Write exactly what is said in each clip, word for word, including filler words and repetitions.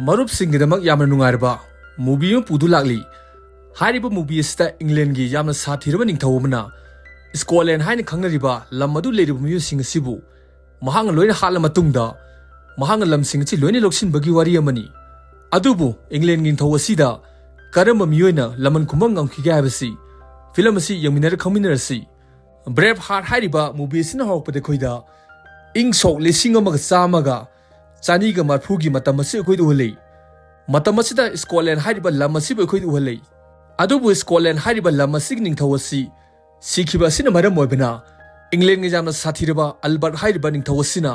ꯃꯔꯨꯞꯁꯤꯡꯒꯤꯗꯃꯛ ꯌꯥꯝꯅ ꯅꯨꯡꯉꯥꯏꯔꯕ movie ꯑꯃ ꯄꯨꯗꯨ ꯂꯥꯛꯂꯤ꯫ ꯍꯥꯏꯔꯤꯕ movie ꯑꯁꯤꯗ ꯏꯪꯂꯦꯟꯒꯤ ꯌꯥꯝꯅ ꯁꯥꯊꯤꯔꯕ ꯅꯤꯡꯊꯧ ꯑꯃꯅ ꯁ꯭ꯀꯣꯠꯂꯦꯟ ꯍꯥꯏꯅ ꯈꯪꯅꯔꯤꯕ ꯂꯝ ꯑꯗꯨ ꯂꯩꯔꯤꯕ ꯃꯤꯑꯣꯏꯁꯤꯡ ꯑꯁꯤꯕꯨ ꯃꯍꯥꯛꯅ ꯂꯣꯏꯅ ꯍꯥꯠꯂ ꯃꯇꯨꯡꯗ ꯃꯍꯥꯛꯅ ꯂꯝꯁꯤꯡ ꯑꯁꯤ ꯂꯣꯏꯅ ꯂꯧꯁꯤꯟꯕꯒꯤ ꯋꯥꯔꯤ ꯑꯃꯅꯤ꯫ ꯑꯗꯨꯕꯨ ꯏꯪꯂꯦꯟꯒꯤ ꯅꯤꯡꯊꯧ ꯑꯁꯤꯗ ꯀꯔꯝꯕ ꯃꯤꯑꯣꯏꯅ ꯂꯃꯟ ꯈꯨꯝꯕ ꯉꯝꯈꯤꯒꯦ ꯍꯥꯏꯕꯁꯤ ꯐꯤꯂꯝ ꯑꯁꯤ ꯌꯦꯡꯃꯤꯟꯅꯔ ꯈꯪꯃꯤꯟꯅꯔꯁꯤ꯫ ꯕ꯭ꯔꯦꯚ ꯍꯥꯔꯠ ꯍꯥꯏꯔꯤꯕ movie ꯑꯁꯤꯅ ꯍꯧꯔꯛꯄꯗ ꯑꯩꯈꯣꯏꯗ ꯏꯪ ꯁꯣꯛ ꯂꯤꯁꯤꯡ ꯑꯃꯒ ꯆꯥꯝꯃꯒ ꯆꯅꯤꯒ ꯃꯔꯐꯨꯒꯤ ꯃꯇꯝ ꯑꯁꯤ ꯑꯩꯈꯣꯏꯗ ꯎꯍꯜꯂꯤ꯫ ꯃꯇꯝ ꯑꯁꯤꯗ ꯁ꯭ꯀꯣꯠꯂꯦꯟ ꯍꯥꯏꯔꯤꯕ ꯂꯝ ꯑꯁꯤꯕꯨ ꯑꯩꯈꯣꯏꯗ ꯎꯍꯜꯂꯤ꯫ ꯑꯗꯨꯕꯨ ꯁ꯭ꯀꯣꯠꯂꯦꯟ ꯍꯥꯏꯔꯤꯕ ꯂꯝ ꯑꯁꯤꯒꯤ ꯅꯤꯡꯊꯧ ꯑꯁꯤ ꯁꯤꯈꯤꯕ ꯑꯁꯤꯅ ꯃꯔꯝ ꯑꯣꯏꯕꯅ ꯏꯪꯂꯦꯟꯒꯤ ꯌꯥꯝꯅ ꯁꯥꯊꯤꯔꯕ ꯑꯜꯕꯔꯠ ꯍꯥꯏꯔꯤꯕ ꯅꯤꯡꯊꯧ ꯑꯁꯤꯅ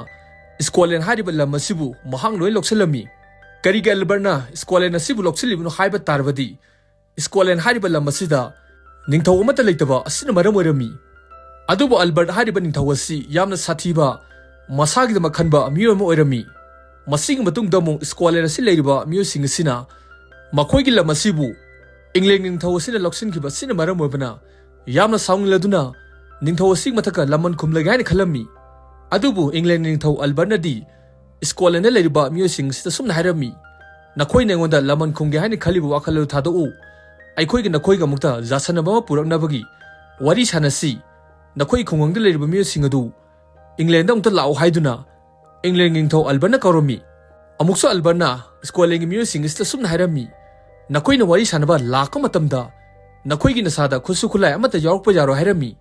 ꯁ꯭ꯀꯣꯠꯂꯦꯟ ꯍꯥꯏꯔꯤꯕ ꯂꯝ ꯑꯁꯤꯕꯨ ꯃꯍꯥꯛ ꯂꯣꯏ ꯂꯧꯁꯤꯜꯂꯝꯃꯤ꯫ ꯀꯔꯤꯒꯤ ꯑꯜꯕꯔꯠꯅ ꯁ꯭ꯀꯣꯠꯂꯦꯟ ꯑꯁꯤꯕꯨ ꯂꯧꯁꯤꯜꯂꯤꯕꯅꯣ ꯍꯥꯏꯕ ꯇꯥꯔꯕꯗꯤ ꯁ꯭ꯀꯣꯠꯂꯦꯟ ꯍꯥꯏꯔꯤꯕ ꯂꯝ ꯑꯁꯤꯗ ꯅꯤꯡꯊꯧ ꯑꯃꯠꯇ ꯂꯩꯇꯕ ꯑꯁꯤꯅ ꯃꯔꯝ ꯑꯣꯏꯔꯝꯃꯤ꯫ ꯑꯗꯨꯕꯨ ꯑꯜꯕꯔꯠ ꯍꯥꯏꯔꯤꯕ ꯅꯤꯡꯊꯧ ꯑꯁꯤ ꯌꯥꯝꯅ ꯁꯥꯊꯤꯕ, ꯃꯁꯥꯒꯤꯗꯃꯛ ꯈꯟꯕ ꯃꯤꯑꯣꯏ ꯑꯃ ꯑꯣꯏꯔꯝꯃꯤ꯫ ꯃꯁꯤꯒꯤ ꯃꯇꯨꯡꯗ ꯑꯃꯨꯛ ꯁ꯭ꯀꯣꯠꯂꯦꯟ ꯑꯁꯤ ꯂꯩꯔꯤꯕ ꯃꯤꯑꯣꯏꯁꯤꯡ ꯑꯁꯤꯅ ꯃꯈꯣꯏꯒꯤ ꯂꯝ ꯑꯁꯤꯕꯨ ꯏꯪꯂꯦꯟꯒꯤ ꯅꯤꯡꯊꯧ ꯑꯁꯤꯅ ꯂꯧꯁꯤꯟꯈꯤꯕ ꯑꯁꯤꯅ ꯃꯔꯝ ꯑꯣꯏꯕꯅ ꯌꯥꯝꯅ ꯁꯥꯎꯅꯤꯡꯂꯗꯨꯅ ꯅꯤꯡꯊꯧ ꯑꯁꯤꯒꯤ ꯃꯊꯛꯇ ꯂꯃꯟ ꯈꯨꯝꯂꯒꯦ ꯍꯥꯏꯅ ꯈꯜꯂꯝꯃꯤ꯫ ꯑꯗꯨꯕꯨ ꯏꯪꯂꯦꯟꯒꯤ ꯅꯤꯡꯊꯧ ꯑꯜꯕꯔꯠꯅꯗꯤ ꯁ꯭ꯀꯣꯠꯂꯦꯟꯗ ꯂꯩꯔꯤꯕ ꯃꯤꯑꯣꯏꯁꯤꯡ ꯑꯁꯤꯗ ꯁꯨꯝꯅ ꯍꯥꯏꯔꯝꯃꯤ, "ꯅꯈꯣꯏꯅ ꯑꯩꯉꯣꯟꯗ ꯂꯃꯟ ꯈꯨꯝꯒꯦ ꯍꯥꯏꯅ ꯈꯜꯂꯤꯕ ꯋꯥꯈꯜ ꯑꯗꯨ ꯊꯥꯗꯣꯛꯎ꯫ ꯑꯩꯈꯣꯏꯒꯤ ꯅꯈꯣꯏꯒ ꯑꯃꯨꯛꯇ ꯌꯥꯁꯟꯅꯕ ꯑꯃ ꯄꯨꯔꯛꯅꯕꯒꯤ ꯋꯥꯔꯤ ꯁꯥꯟꯅꯁꯤ꯫ ꯅꯈꯣꯏꯒꯤ ꯈꯨꯡꯒꯪꯗ ꯂꯩꯔꯤꯕ ꯃꯤꯑꯣꯏꯁꯤꯡ ꯑꯗꯨ ꯏꯪꯂꯦꯟꯗ ꯑꯃꯨꯛꯇ ꯂꯥꯛꯎ" ꯍꯥꯏꯗꯨꯅ ꯏꯪꯂꯦꯟꯒꯤ ꯅꯤꯡꯊꯧ ꯑꯜꯕꯔꯠꯅ ꯀꯧꯔꯝꯃꯤ꯫ ꯑꯃꯨꯛꯁꯨ ꯑꯜꯕꯔꯠꯅ ꯁ꯭ꯀꯣꯠꯂꯦꯟꯒꯤ ꯃꯤꯑꯣꯏꯁꯤꯡ ꯑꯁꯤꯗ ꯁꯨꯝꯅ ꯍꯥꯏꯔꯝꯃꯤ, "ꯅꯈꯣꯏꯅ ꯋꯥꯔꯤ ꯁꯥꯟꯅꯕ ꯂꯥꯛꯄ ꯃꯇꯝꯗ ꯅꯈꯣꯏꯒꯤ ꯅꯁꯥꯗ ꯈꯨꯠꯁꯨ ꯈꯨꯠꯂꯥꯏ ꯑꯃꯠꯇ ꯌꯥꯎꯔꯛꯄ ꯌꯥꯔꯣꯏ" ꯍꯥꯏꯔꯝꯃꯤ꯫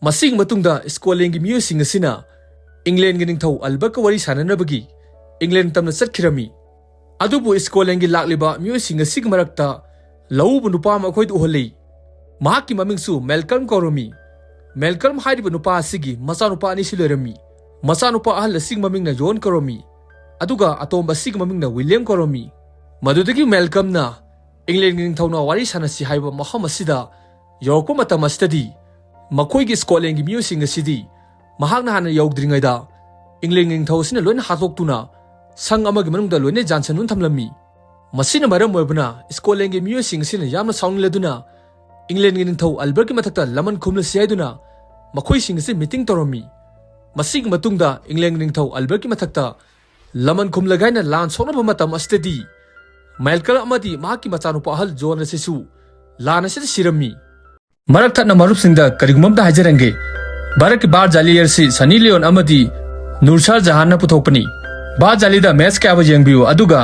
ꯃꯁꯤꯒꯤ ꯃꯇꯨꯡꯗ ꯁ꯭ꯀꯣꯠꯂꯦꯟꯒꯤ ꯃꯤꯑꯣꯏꯁꯤꯡ ꯑꯁꯤꯅ ꯏꯪꯂꯦꯟꯒꯤ ꯅꯤꯡꯊꯧ ꯑꯜꯕꯔꯠꯀ ꯋꯥꯔꯤ ꯁꯥꯟꯅꯅꯕꯒꯤ ꯏꯪꯂꯦꯟ ꯇꯝꯅ ꯆꯠꯈꯤꯔꯝꯃꯤ꯫ ꯑꯗꯨꯕꯨ ꯁ꯭ꯀꯣꯠꯂꯦꯟꯒꯤ ꯂꯥꯛꯂꯤꯕ ꯃꯤꯑꯣꯏꯁꯤꯡ ꯑꯁꯤꯒꯤ ꯃꯔꯛꯇ ꯂꯧꯎꯕ ꯅꯨꯄꯥ ꯑꯃ ꯑꯩꯈꯣꯏꯗ ꯎꯍꯜꯂꯤ꯫ ꯃꯍꯥꯛꯀꯤ ꯃꯃꯤꯡꯁꯨ ꯃꯦꯜꯀꯜꯝ ꯀꯧꯔꯝꯃꯤ꯫ ꯃꯦꯜꯀꯜꯝ ꯍꯥꯏꯔꯤꯕ ꯅꯨꯄꯥ ꯑꯁꯤꯒꯤ ꯃꯆꯥꯅꯨꯄꯥ ꯑꯅꯤꯁꯨ ꯂꯩꯔꯝꯃꯤ꯫ ꯃꯆꯥꯅꯨꯄꯥ ꯑꯍꯜ ꯑꯁꯤꯒꯤ ꯃꯃꯤꯡꯅ ꯌꯣꯟ ꯀꯧꯔꯝꯃꯤ, ꯑꯗꯨꯒ ꯑꯇꯣꯝꯕ ꯑꯁꯤꯒꯤ ꯃꯃꯤꯡꯅ ꯋꯤꯂꯤꯌꯝ ꯀꯧꯔꯝꯃꯤ꯫ ꯃꯗꯨꯗꯒꯤ ꯃꯦꯜꯀꯜꯝꯅ ꯏꯪꯂꯦꯟꯒꯤ ꯅꯤꯡꯊꯧꯅ ꯋꯥꯔꯤ ꯁꯥꯟꯅꯁꯤ ꯍꯥꯏꯕ ꯃꯐꯝ ꯑꯁꯤꯗ ꯌꯧꯔꯛꯄ ꯃꯇꯝ ꯑꯁꯤꯗꯗꯤ ꯃꯈꯣꯏꯒꯤ ꯁ꯭ꯀꯣꯠꯂꯦꯟꯒꯤ ꯃꯤꯑꯣꯏꯁꯤꯡ ꯑꯁꯤꯗꯤ ꯃꯍꯥꯛꯅ ꯍꯥꯟꯅ ꯌꯧꯗ꯭ꯔꯤꯉꯩꯗ ꯏꯪꯂꯦꯟꯒꯤ ꯅꯤꯡꯊꯧ ꯑꯁꯤꯅ ꯂꯣꯏꯅ ꯍꯥꯠꯇꯣꯛꯇꯨꯅ ꯁꯪ ꯑꯃꯒꯤ ꯃꯅꯨꯡꯗ ꯂꯣꯏꯅ ꯌꯥꯟꯁꯤꯟꯗꯨꯅ ꯊꯝꯂꯝꯃꯤ꯫ ꯃꯁꯤꯅ ꯃꯔꯝ ꯑꯣꯏꯕꯅ ꯁ꯭ꯀꯣꯠꯂꯦꯟꯒꯤ ꯃꯤꯑꯣꯏꯁꯤꯡ ꯑꯁꯤꯅ ꯌꯥꯝꯅ ꯁꯥꯎꯅꯤꯡꯂꯗꯨꯅ ꯏꯪꯂꯦꯟꯒꯤ ꯅꯤꯡꯊꯧ ꯑꯜꯕꯔꯠꯀꯤ ꯃꯊꯛꯇ ꯂꯃꯟ ꯈꯨꯝꯂꯁꯤ ꯍꯥꯏꯗꯨꯅ ꯃꯈꯣꯏꯁꯤꯡ ꯑꯁꯤ ꯃꯤꯇꯤꯡ ꯇꯧꯔꯝꯃꯤ꯫ ꯃꯁꯤꯒꯤ ꯃꯇꯨꯡꯗ ꯏꯪꯂꯦꯟꯒꯤ ꯅꯤꯡꯊꯧ ꯑꯜꯕꯔꯠꯀꯤ ꯃꯊꯛꯇ ꯂꯃꯟ ꯈꯨꯝꯂꯒꯥꯏꯅ ꯂꯥꯟ ꯁꯣꯛꯅꯕ ꯃꯇꯝ ꯑꯁꯤꯗꯗꯤ ꯃꯥꯏꯀꯦꯜ ꯑꯃꯗꯤ ꯃꯍꯥꯛꯀꯤ ꯃꯆꯥꯅꯨꯄꯥ ꯑꯍꯜ ꯖꯣꯟ ꯑꯁꯤꯁꯨ ꯂꯥꯟ ꯑꯁꯤꯗ ꯁꯤꯔꯝꯃꯤ꯫ ꯃꯔꯛ ꯊꯠꯅ ꯃꯔꯨꯞꯁꯤꯡꯗ ꯀꯔꯤꯒꯨꯝꯕ ꯑꯝꯇ ꯍꯥꯏꯖꯔꯝꯒꯦ꯫ ꯚꯥꯔꯠꯀꯤ ꯕꯥꯔ ꯖꯥꯂꯤ ꯑꯁꯤ ꯁꯅꯤ ꯂꯤꯌꯣꯟ ꯑꯃꯗꯤ ꯅꯨꯔ ꯁꯥꯍ ꯖꯍꯥꯟꯅ ꯄꯨꯊꯣꯛꯄꯅꯤ꯫ ꯕꯥꯔ ꯖꯥꯂꯤꯗ ꯃꯦꯠꯁ ꯀꯌꯥꯕꯨ ꯌꯦꯡꯕꯤꯌꯨ, ꯑꯗꯨꯒ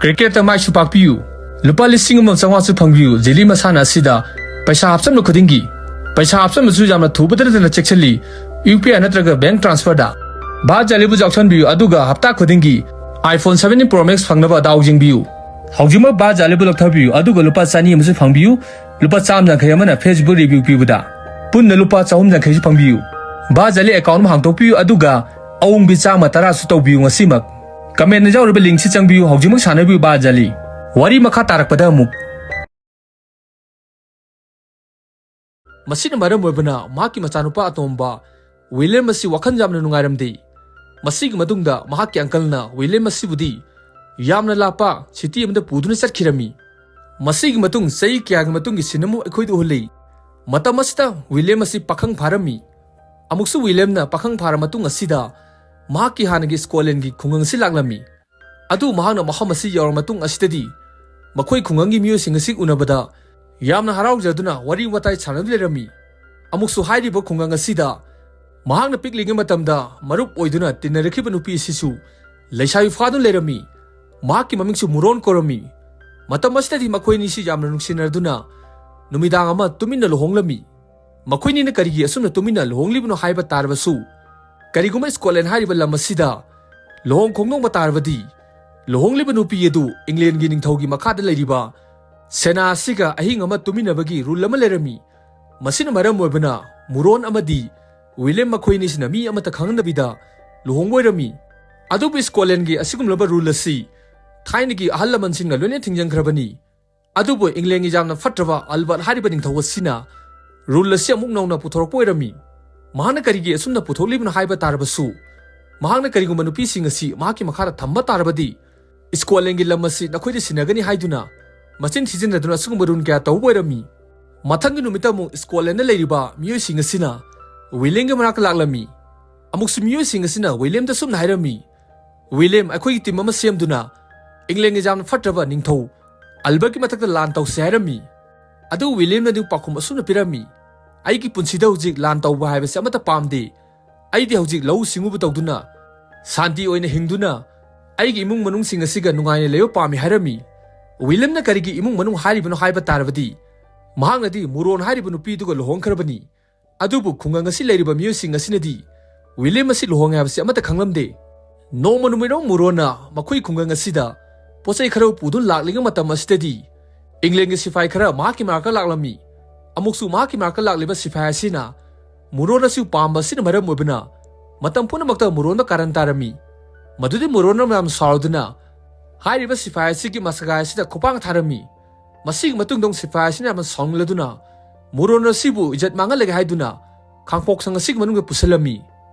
ꯀ꯭ꯔꯤꯀꯦꯠꯇ ꯃꯥꯏꯁꯨ ꯄꯥꯛꯄꯤꯌꯨ꯫ ꯂꯨꯄꯥ ꯂꯤꯁꯤꯡ ꯑꯃ ꯆꯥꯝꯃꯉꯥꯁꯨ ꯐꯪꯕꯤꯌꯨ꯫ ꯖꯦꯂꯤ ꯃꯁꯥꯟꯅ ꯑꯁꯤꯗ ꯄꯩꯁꯥ ꯍꯥꯞꯆꯟꯕ ꯈꯨꯗꯤꯡꯒꯤ, ꯄꯩꯁꯥ ꯍꯥꯞꯆꯟꯕꯁꯨ ꯌꯥꯝꯅ ꯊꯨꯕꯗ ꯅꯠꯇꯅ ꯆꯦꯛꯁꯤꯜꯂꯤ, ꯌꯨ ꯄꯤ ꯑꯥꯏ ꯅꯠꯇ꯭ꯔꯒ ꯕꯦꯡꯛ ꯇ꯭ꯔꯥꯟꯁꯐꯔꯗ꯫ ꯕꯥꯔ ꯖꯥꯂꯤꯕꯨ ꯌꯥꯎꯁꯟꯕꯤꯌꯨ, ꯑꯗꯨꯒ ꯍꯞꯇꯥ ꯈꯨꯗꯤꯡꯒꯤ iPhone seventeen Pro Max ꯐꯪꯅꯕ ꯗꯥꯎ ꯌꯦꯡꯕꯤꯌꯨ꯫ ꯍꯧꯖꯤꯛꯃꯛ ꯕꯥꯔ ꯖꯥꯂꯤꯕꯨ ꯂꯧꯊꯕꯤꯌꯨ, ꯑꯗꯨꯒ ꯂꯨꯄꯥ ꯆꯅꯤ ꯑꯃꯁꯨ ꯐꯪꯕꯤꯌꯨ꯫ ꯂꯨꯄꯥ ꯆꯥꯝꯃ ꯌꯥꯡꯈꯩ ꯑꯃꯅ Facebook review ꯄꯤꯕꯗ ꯄꯨꯟꯅ ꯂꯨꯄꯥ ꯆꯍꯨꯝ ꯌꯥꯡꯈꯩꯁꯨ ꯐꯪꯕꯤꯌꯨ꯫ ꯕꯥꯔ ꯖꯥꯂꯤ ꯑꯦꯀꯥꯎꯟ ꯑꯃ ꯍꯥꯡꯗꯣꯛꯄꯤꯌꯨ, ꯑꯗꯨꯒ ꯑꯋꯨꯡꯕꯤ ꯆꯥꯝꯃ ꯇꯔꯥꯁꯨ ꯇꯧꯕꯤꯌꯨ ꯉꯁꯤꯃꯛ꯫ ꯀꯃꯦꯟꯗ ꯌꯥꯎꯔꯤꯕ ꯂꯤꯡꯛꯁꯤ ꯆꯪꯕꯤꯌꯨ, ꯍꯧꯖꯤꯛꯃꯛ ꯁꯥꯟꯅꯕꯤꯌꯨ ꯕꯥꯔ ꯖꯥꯂꯤ꯫ ꯋꯥꯔꯤ ꯃꯈꯥ ꯇꯥꯔꯛꯄꯗ ꯑꯃꯨꯛ꯫ ꯃꯁꯤꯅ ꯃꯔꯝ ꯑꯣꯏꯕꯅ ꯃꯍꯥꯛꯀꯤ ꯃꯆꯥꯅꯨꯄꯥ ꯑꯇꯣꯝꯕ ꯋꯤꯂꯤꯌꯝ ꯑꯁꯤ ꯋꯥꯈꯜ ꯌꯥꯝꯅ ꯅꯨꯡꯉꯥꯏꯔꯝꯗꯦ꯫ ꯃꯁꯤꯒꯤ ꯃꯇꯨꯡꯗ ꯃꯍꯥꯛꯀꯤ ꯑꯪꯀꯜꯅ ꯋꯤꯂꯤꯌꯝ ꯑꯁꯤꯕꯨꯗꯤ ꯌꯥꯝꯅ ꯂꯥꯞꯄ ꯁꯤꯇꯤ ꯑꯃꯗ ꯄꯨꯗꯨꯅ ꯆꯠꯈꯤꯔꯝꯃꯤ꯫ ꯃꯁꯤꯒꯤ ꯃꯇꯨꯡ ꯆꯍꯤ ꯀꯌꯥꯒꯤ ꯃꯇꯨꯡꯒꯤ ꯁꯤꯟ ꯑꯃ ꯑꯩꯈꯣꯏꯗ ꯎꯍꯜꯂꯤ꯫ ꯃꯇꯝ ꯑꯁꯤꯗ ꯋꯤꯂꯤꯌꯝ ꯑꯁꯤ ꯄꯥꯈꯪ ꯐꯥꯔꯝꯃꯤ꯫ ꯑꯃꯨꯛꯁꯨ ꯋꯤꯂꯤꯌꯝꯅ ꯄꯥꯈꯪ ꯐꯥꯔ ꯃꯇꯨꯡ ꯑꯁꯤꯗ ꯃꯍꯥꯛꯀꯤ ꯍꯥꯟꯅꯒꯤ ꯁ꯭ꯀꯣꯠꯂꯦꯟꯒꯤ ꯈꯨꯡꯒꯪ ꯑꯁꯤ ꯂꯥꯛꯂꯝꯃꯤ꯫ ꯑꯗꯨ ꯃꯍꯥꯛꯅ ꯃꯐꯝ ꯑꯁꯤ ꯌꯧꯔ ꯃꯇꯨꯡ ꯑꯁꯤꯗꯗꯤ ꯃꯈꯣꯏ ꯈꯨꯡꯒꯪꯒꯤ ꯃꯤꯑꯣꯏꯁꯤꯡ ꯑꯁꯤ ꯎꯅꯕꯗ ꯌꯥꯝꯅ ꯍꯔꯥꯎꯖꯗꯨꯅ ꯋꯥꯔꯤ ꯋꯥꯇꯥꯏ ꯁꯥꯟꯅꯗꯨꯅ ꯂꯩꯔꯝꯃꯤ꯫ ꯑꯃꯨꯛꯁꯨ ꯍꯥꯏꯔꯤꯕ ꯈꯨꯡꯒꯪ ꯑꯁꯤꯗ ꯃꯍꯥꯛꯅ ꯄꯤꯛꯂꯤꯉꯩ ꯃꯇꯝꯗ ꯃꯔꯨꯞ ꯑꯣꯏꯗꯨꯅ ꯇꯤꯟꯅꯔꯛꯈꯤꯕ ꯅꯨꯄꯤ ꯑꯁꯤꯁꯨ ꯂꯩꯁꯥꯕꯤ ꯐꯥꯗꯨꯅ ꯂꯩꯔꯝꯃꯤ꯫ ꯃꯍꯥꯛꯀꯤ ꯃꯃꯤꯡꯁꯨ ꯃꯨꯔꯣꯟ ꯀꯧꯔꯝꯃꯤ꯫ ꯃꯇꯝ ꯑꯁꯤꯗꯗꯤ ꯃꯈꯣꯏ ꯑꯅꯤꯁꯤ ꯌꯥꯝꯅ ꯅꯨꯡꯁꯤꯅꯔꯗꯨꯅ ꯅꯨꯃꯤꯗꯥꯡ ꯑꯃ ꯇꯨꯃꯤꯟꯅ ꯂꯨꯍꯣꯡꯂꯝꯃꯤ꯫ ꯃꯈꯣꯏꯅꯤꯅ ꯀꯔꯤꯒꯤ ꯑꯁꯨꯝꯅ ꯇꯨꯃꯤꯟꯅ ꯂꯨꯍꯣꯡꯂꯤꯕꯅꯣ ꯍꯥꯏꯕ ꯇꯥꯔꯕꯁꯨ, ꯀꯔꯤꯒꯨꯝꯕ ꯁ꯭ꯀꯣꯠꯂꯦꯟ ꯍꯥꯏꯔꯤꯕ ꯂꯝ ꯑꯁꯤꯗ ꯂꯨꯍꯣꯡ ꯈꯣꯡꯗꯣꯡꯕ ꯇꯥꯔꯕꯗꯤ, ꯂꯨꯍꯣꯡꯂꯤꯕ ꯅꯨꯄꯤ ꯑꯗꯨ ꯏꯪꯂꯦꯟꯒꯤ ꯅꯤꯡꯊꯧꯒꯤ ꯃꯈꯥꯗ ꯂꯩꯔꯤꯕ ꯁꯦꯅꯥ ꯑꯁꯤꯒ ꯑꯍꯤꯡ ꯑꯃ ꯇꯨꯃꯤꯟꯅꯕꯒꯤ ꯔꯨꯜ ꯑꯃ ꯂꯩꯔꯝꯃꯤ꯫ ꯃꯁꯤꯅ ꯃꯔꯝ ꯑꯣꯏꯕꯅ ꯃꯨꯔꯣꯟ ꯑꯃꯗꯤ ꯋꯤꯂꯤꯌꯝ ꯃꯈꯣꯏ ꯑꯅꯤꯁꯤꯅ ꯃꯤ ꯑꯃꯠꯇ ꯈꯪꯍꯟꯗꯕꯤꯗ ꯂꯨꯍꯣꯡꯕ ꯑꯣꯏꯔꯝꯃꯤ꯫ ꯑꯗꯨꯕꯨ ꯁ꯭ꯀꯣꯠꯂꯦꯟꯒꯤ ꯑꯁꯤꯒꯨꯝꯂꯕ ꯔꯨꯜ ꯑꯁꯤ ꯊꯥꯏꯅꯒꯤ ꯑꯍꯜ ꯂꯃꯟꯁꯤꯡꯅ ꯂꯣꯏꯅ ꯊꯤꯡꯖꯤꯟꯈ꯭ꯔꯕꯅꯤ꯫ ꯑꯗꯨꯕꯨ ꯏꯪꯂꯦꯟꯒꯤ ꯌꯥꯝꯅ ꯐꯠꯇ꯭ꯔꯕ ꯑꯜꯕꯔꯠ ꯍꯥꯏꯔꯤꯕ ꯅꯤꯡꯊꯧ ꯑꯁꯤꯅ ꯔꯨꯜ ꯑꯁꯤ ꯑꯃꯨꯛ ꯅꯧꯅ ꯄꯨꯊꯣꯔꯛꯄ ꯑꯣꯏꯔꯝꯃꯤ꯫ ꯃꯍꯥꯛꯅ ꯀꯔꯤꯒꯤ ꯑꯁꯨꯝꯅ ꯄꯨꯊꯣꯛꯂꯤꯕꯅꯣ ꯍꯥꯏꯕ ꯇꯥꯔꯕꯁꯨ, ꯃꯍꯥꯛꯅ ꯀꯔꯤꯒꯨꯝꯕ ꯅꯨꯄꯤꯁꯤꯡ ꯑꯁꯤ ꯃꯍꯥꯛꯀꯤ ꯃꯈꯥꯗ ꯊꯝꯕ ꯇꯥꯔꯕꯗꯤ, ꯁ꯭ꯀꯣꯠꯂꯦꯟꯒꯤ ꯂꯝ ꯑꯁꯤ ꯅꯈꯣꯏꯗ ꯁꯤꯟꯅꯒꯅꯤ ꯍꯥꯏꯗꯨꯅ ꯃꯆꯤꯟ ꯊꯤꯖꯤꯟꯅꯗꯨꯅ ꯑꯁꯤꯒꯨꯝꯕ ꯔꯨꯜ ꯀꯌꯥ ꯇꯧꯕ ꯑꯣꯏꯔꯝꯃꯤ꯫ ꯃꯊꯪꯒꯤ ꯅꯨꯃꯤꯠꯇ ꯑꯃꯨꯛ ꯁ꯭ꯀꯣꯠꯂꯦꯟꯗ ꯂꯩꯔꯤꯕ ꯃꯤꯑꯣꯏꯁꯤꯡ ꯑꯁꯤꯅ ꯋꯤꯂꯤꯌꯝꯒꯤ ꯃꯅꯥꯛꯇ ꯂꯥꯛꯂꯝꯃꯤ꯫ ꯑꯃꯨꯛꯁꯨ ꯃꯤꯑꯣꯏꯁꯤꯡ ꯑꯁꯤꯅ ꯋꯤꯂꯤꯌꯝꯗ ꯁꯨꯝꯅ ꯍꯥꯏꯔꯝꯃꯤ, ꯋꯤꯂꯤꯌꯝ ꯑꯩꯈꯣꯏꯒꯤ ꯇꯤꯝ ꯑꯃ ꯁꯦꯝꯗꯨꯅ ꯏꯪꯂꯦꯟꯒꯤ ꯌꯥꯝꯅ ꯐꯠꯇ꯭ꯔꯕ ꯅꯤꯡꯊꯧ ꯑꯜꯕꯔꯠꯀꯤ ꯃꯊꯛꯇ ꯂꯥꯟ ꯇꯧꯁꯦ ꯍꯥꯏꯔꯝꯃꯤ꯫ ꯑꯗꯨ ꯋꯤꯂꯤꯌꯝꯅ ꯑꯗꯨ ꯄꯥꯎꯈꯨꯝ ꯑꯁꯨꯝꯅ ꯄꯤꯔꯝꯃꯤ, "ꯑꯩꯒꯤ ꯄꯨꯟꯁꯤꯗ ꯍꯧꯖꯤꯛ ꯂꯥꯟ ꯇꯧꯕ ꯍꯥꯏꯕꯁꯤ ꯑꯃꯠꯇ ꯄꯥꯝꯗꯦ꯫ ꯑꯩꯗꯤ ꯍꯧꯖꯤꯛ ꯂꯧꯎ ꯁꯤꯡꯎꯕ ꯇꯧꯗꯨꯅ ꯁꯥꯟꯇꯤ ꯑꯣꯏꯅ ꯍꯤꯡꯗꯨꯅ ꯑꯩꯒꯤ ꯏꯃꯨꯡ ꯃꯅꯨꯡꯁꯤꯡ ꯑꯁꯤꯒ ꯅꯨꯡꯉꯥꯏꯅ ꯂꯩꯕ ꯄꯥꯝꯃꯤ" ꯍꯥꯏꯔꯝꯃꯤ꯫ ꯋꯤꯂꯤꯌꯝꯅ ꯀꯔꯤꯒꯤ ꯏꯃꯨꯡ ꯃꯅꯨꯡ ꯍꯥꯏꯔꯤꯕꯅꯣ ꯍꯥꯏꯕ ꯇꯥꯔꯕꯗꯤ, ꯃꯍꯥꯛꯅꯗꯤ ꯃꯨꯔꯣꯟ ꯍꯥꯏꯔꯤꯕ ꯅꯨꯄꯤꯗꯨꯒ ꯂꯨꯍꯣꯡꯈ꯭ꯔꯕꯅꯤ꯫ ꯑꯗꯨꯕꯨ ꯈꯨꯡꯒꯪ ꯑꯁꯤ ꯂꯩꯔꯤꯕ ꯃꯤꯑꯣꯏꯁꯤꯡ ꯑꯁꯤꯅꯗꯤ ꯋꯤꯂꯤꯌꯝ ꯑꯁꯤ ꯂꯨꯍꯣꯡꯉꯦ ꯍꯥꯏꯕꯁꯤ ꯑꯃꯠꯇ ꯈꯪꯂꯝꯗꯦ꯫ ꯅꯣꯡꯃ ꯅꯨꯃꯤꯠ ꯑꯃ ꯃꯨꯔꯣꯟꯅ ꯃꯈꯣꯏ ꯈꯨꯡꯒꯪ ꯑꯁꯤꯗ ꯄꯣꯠ ꯆꯩ ꯈꯔ ꯄꯨꯗꯨꯅ ꯂꯥꯛꯂꯤꯉꯩ ꯃꯇꯝ ꯑꯁꯤꯗꯗꯤ ꯏꯪꯂꯦꯟꯒꯤ ꯁꯤꯐꯥꯏ ꯈꯔ ꯃꯍꯥꯛꯀꯤ ꯃꯅꯥꯛꯇ ꯂꯥꯛꯂꯝꯃꯤ꯫ ꯑꯃꯨꯛꯁꯨ ꯃꯍꯥꯛꯀꯤ ꯃꯅꯥꯛꯇ ꯂꯥꯛꯂꯤꯕ ꯁꯤꯐꯥꯏ ꯑꯁꯤꯅ ꯃꯨꯔꯣꯟ ꯑꯁꯤꯕꯨ ꯄꯥꯝꯕ ꯑꯁꯤꯅ ꯃꯔꯝ ꯑꯣꯏꯕꯅ ꯃꯇꯝ ꯄꯨꯝꯅꯃꯛꯇ ꯃꯨꯔꯣꯟꯗ ꯀꯥꯔꯟ ꯇꯥꯔꯝꯃꯤ꯫ ꯃꯗꯨꯗꯤ ꯃꯨꯔꯣꯟꯅ ꯌꯥꯝ ꯁꯥꯎꯗꯨꯅ ꯍꯥꯏꯔꯤꯕ ꯁꯤꯐꯥꯏ ꯑꯁꯤꯒꯤ ꯃꯁꯥꯒꯥꯏ ꯑꯁꯤꯗ ꯈꯨꯄꯥꯛꯅ ꯊꯥꯔꯝꯃꯤ꯫ ꯃꯁꯤꯒꯤ ꯃꯇꯨꯡꯗ ꯑꯃꯨꯛ ꯁꯤꯐꯥꯏ ꯑꯁꯤꯅ ꯌꯥꯝꯅ ꯁꯥꯎꯅꯤꯡꯂꯗꯨꯅ ꯃꯨꯔꯣꯟ ꯑꯁꯤꯕꯨ ꯏꯖꯠ ꯃꯥꯡꯍꯜꯂꯒꯦ ꯍꯥꯏꯗꯨꯅ ꯈꯥꯡꯄꯣꯛꯁꯪ ꯑꯁꯤꯒꯤ ꯃꯅꯨꯡꯗ ꯄꯨꯁꯤꯜꯂꯝꯃꯤ꯫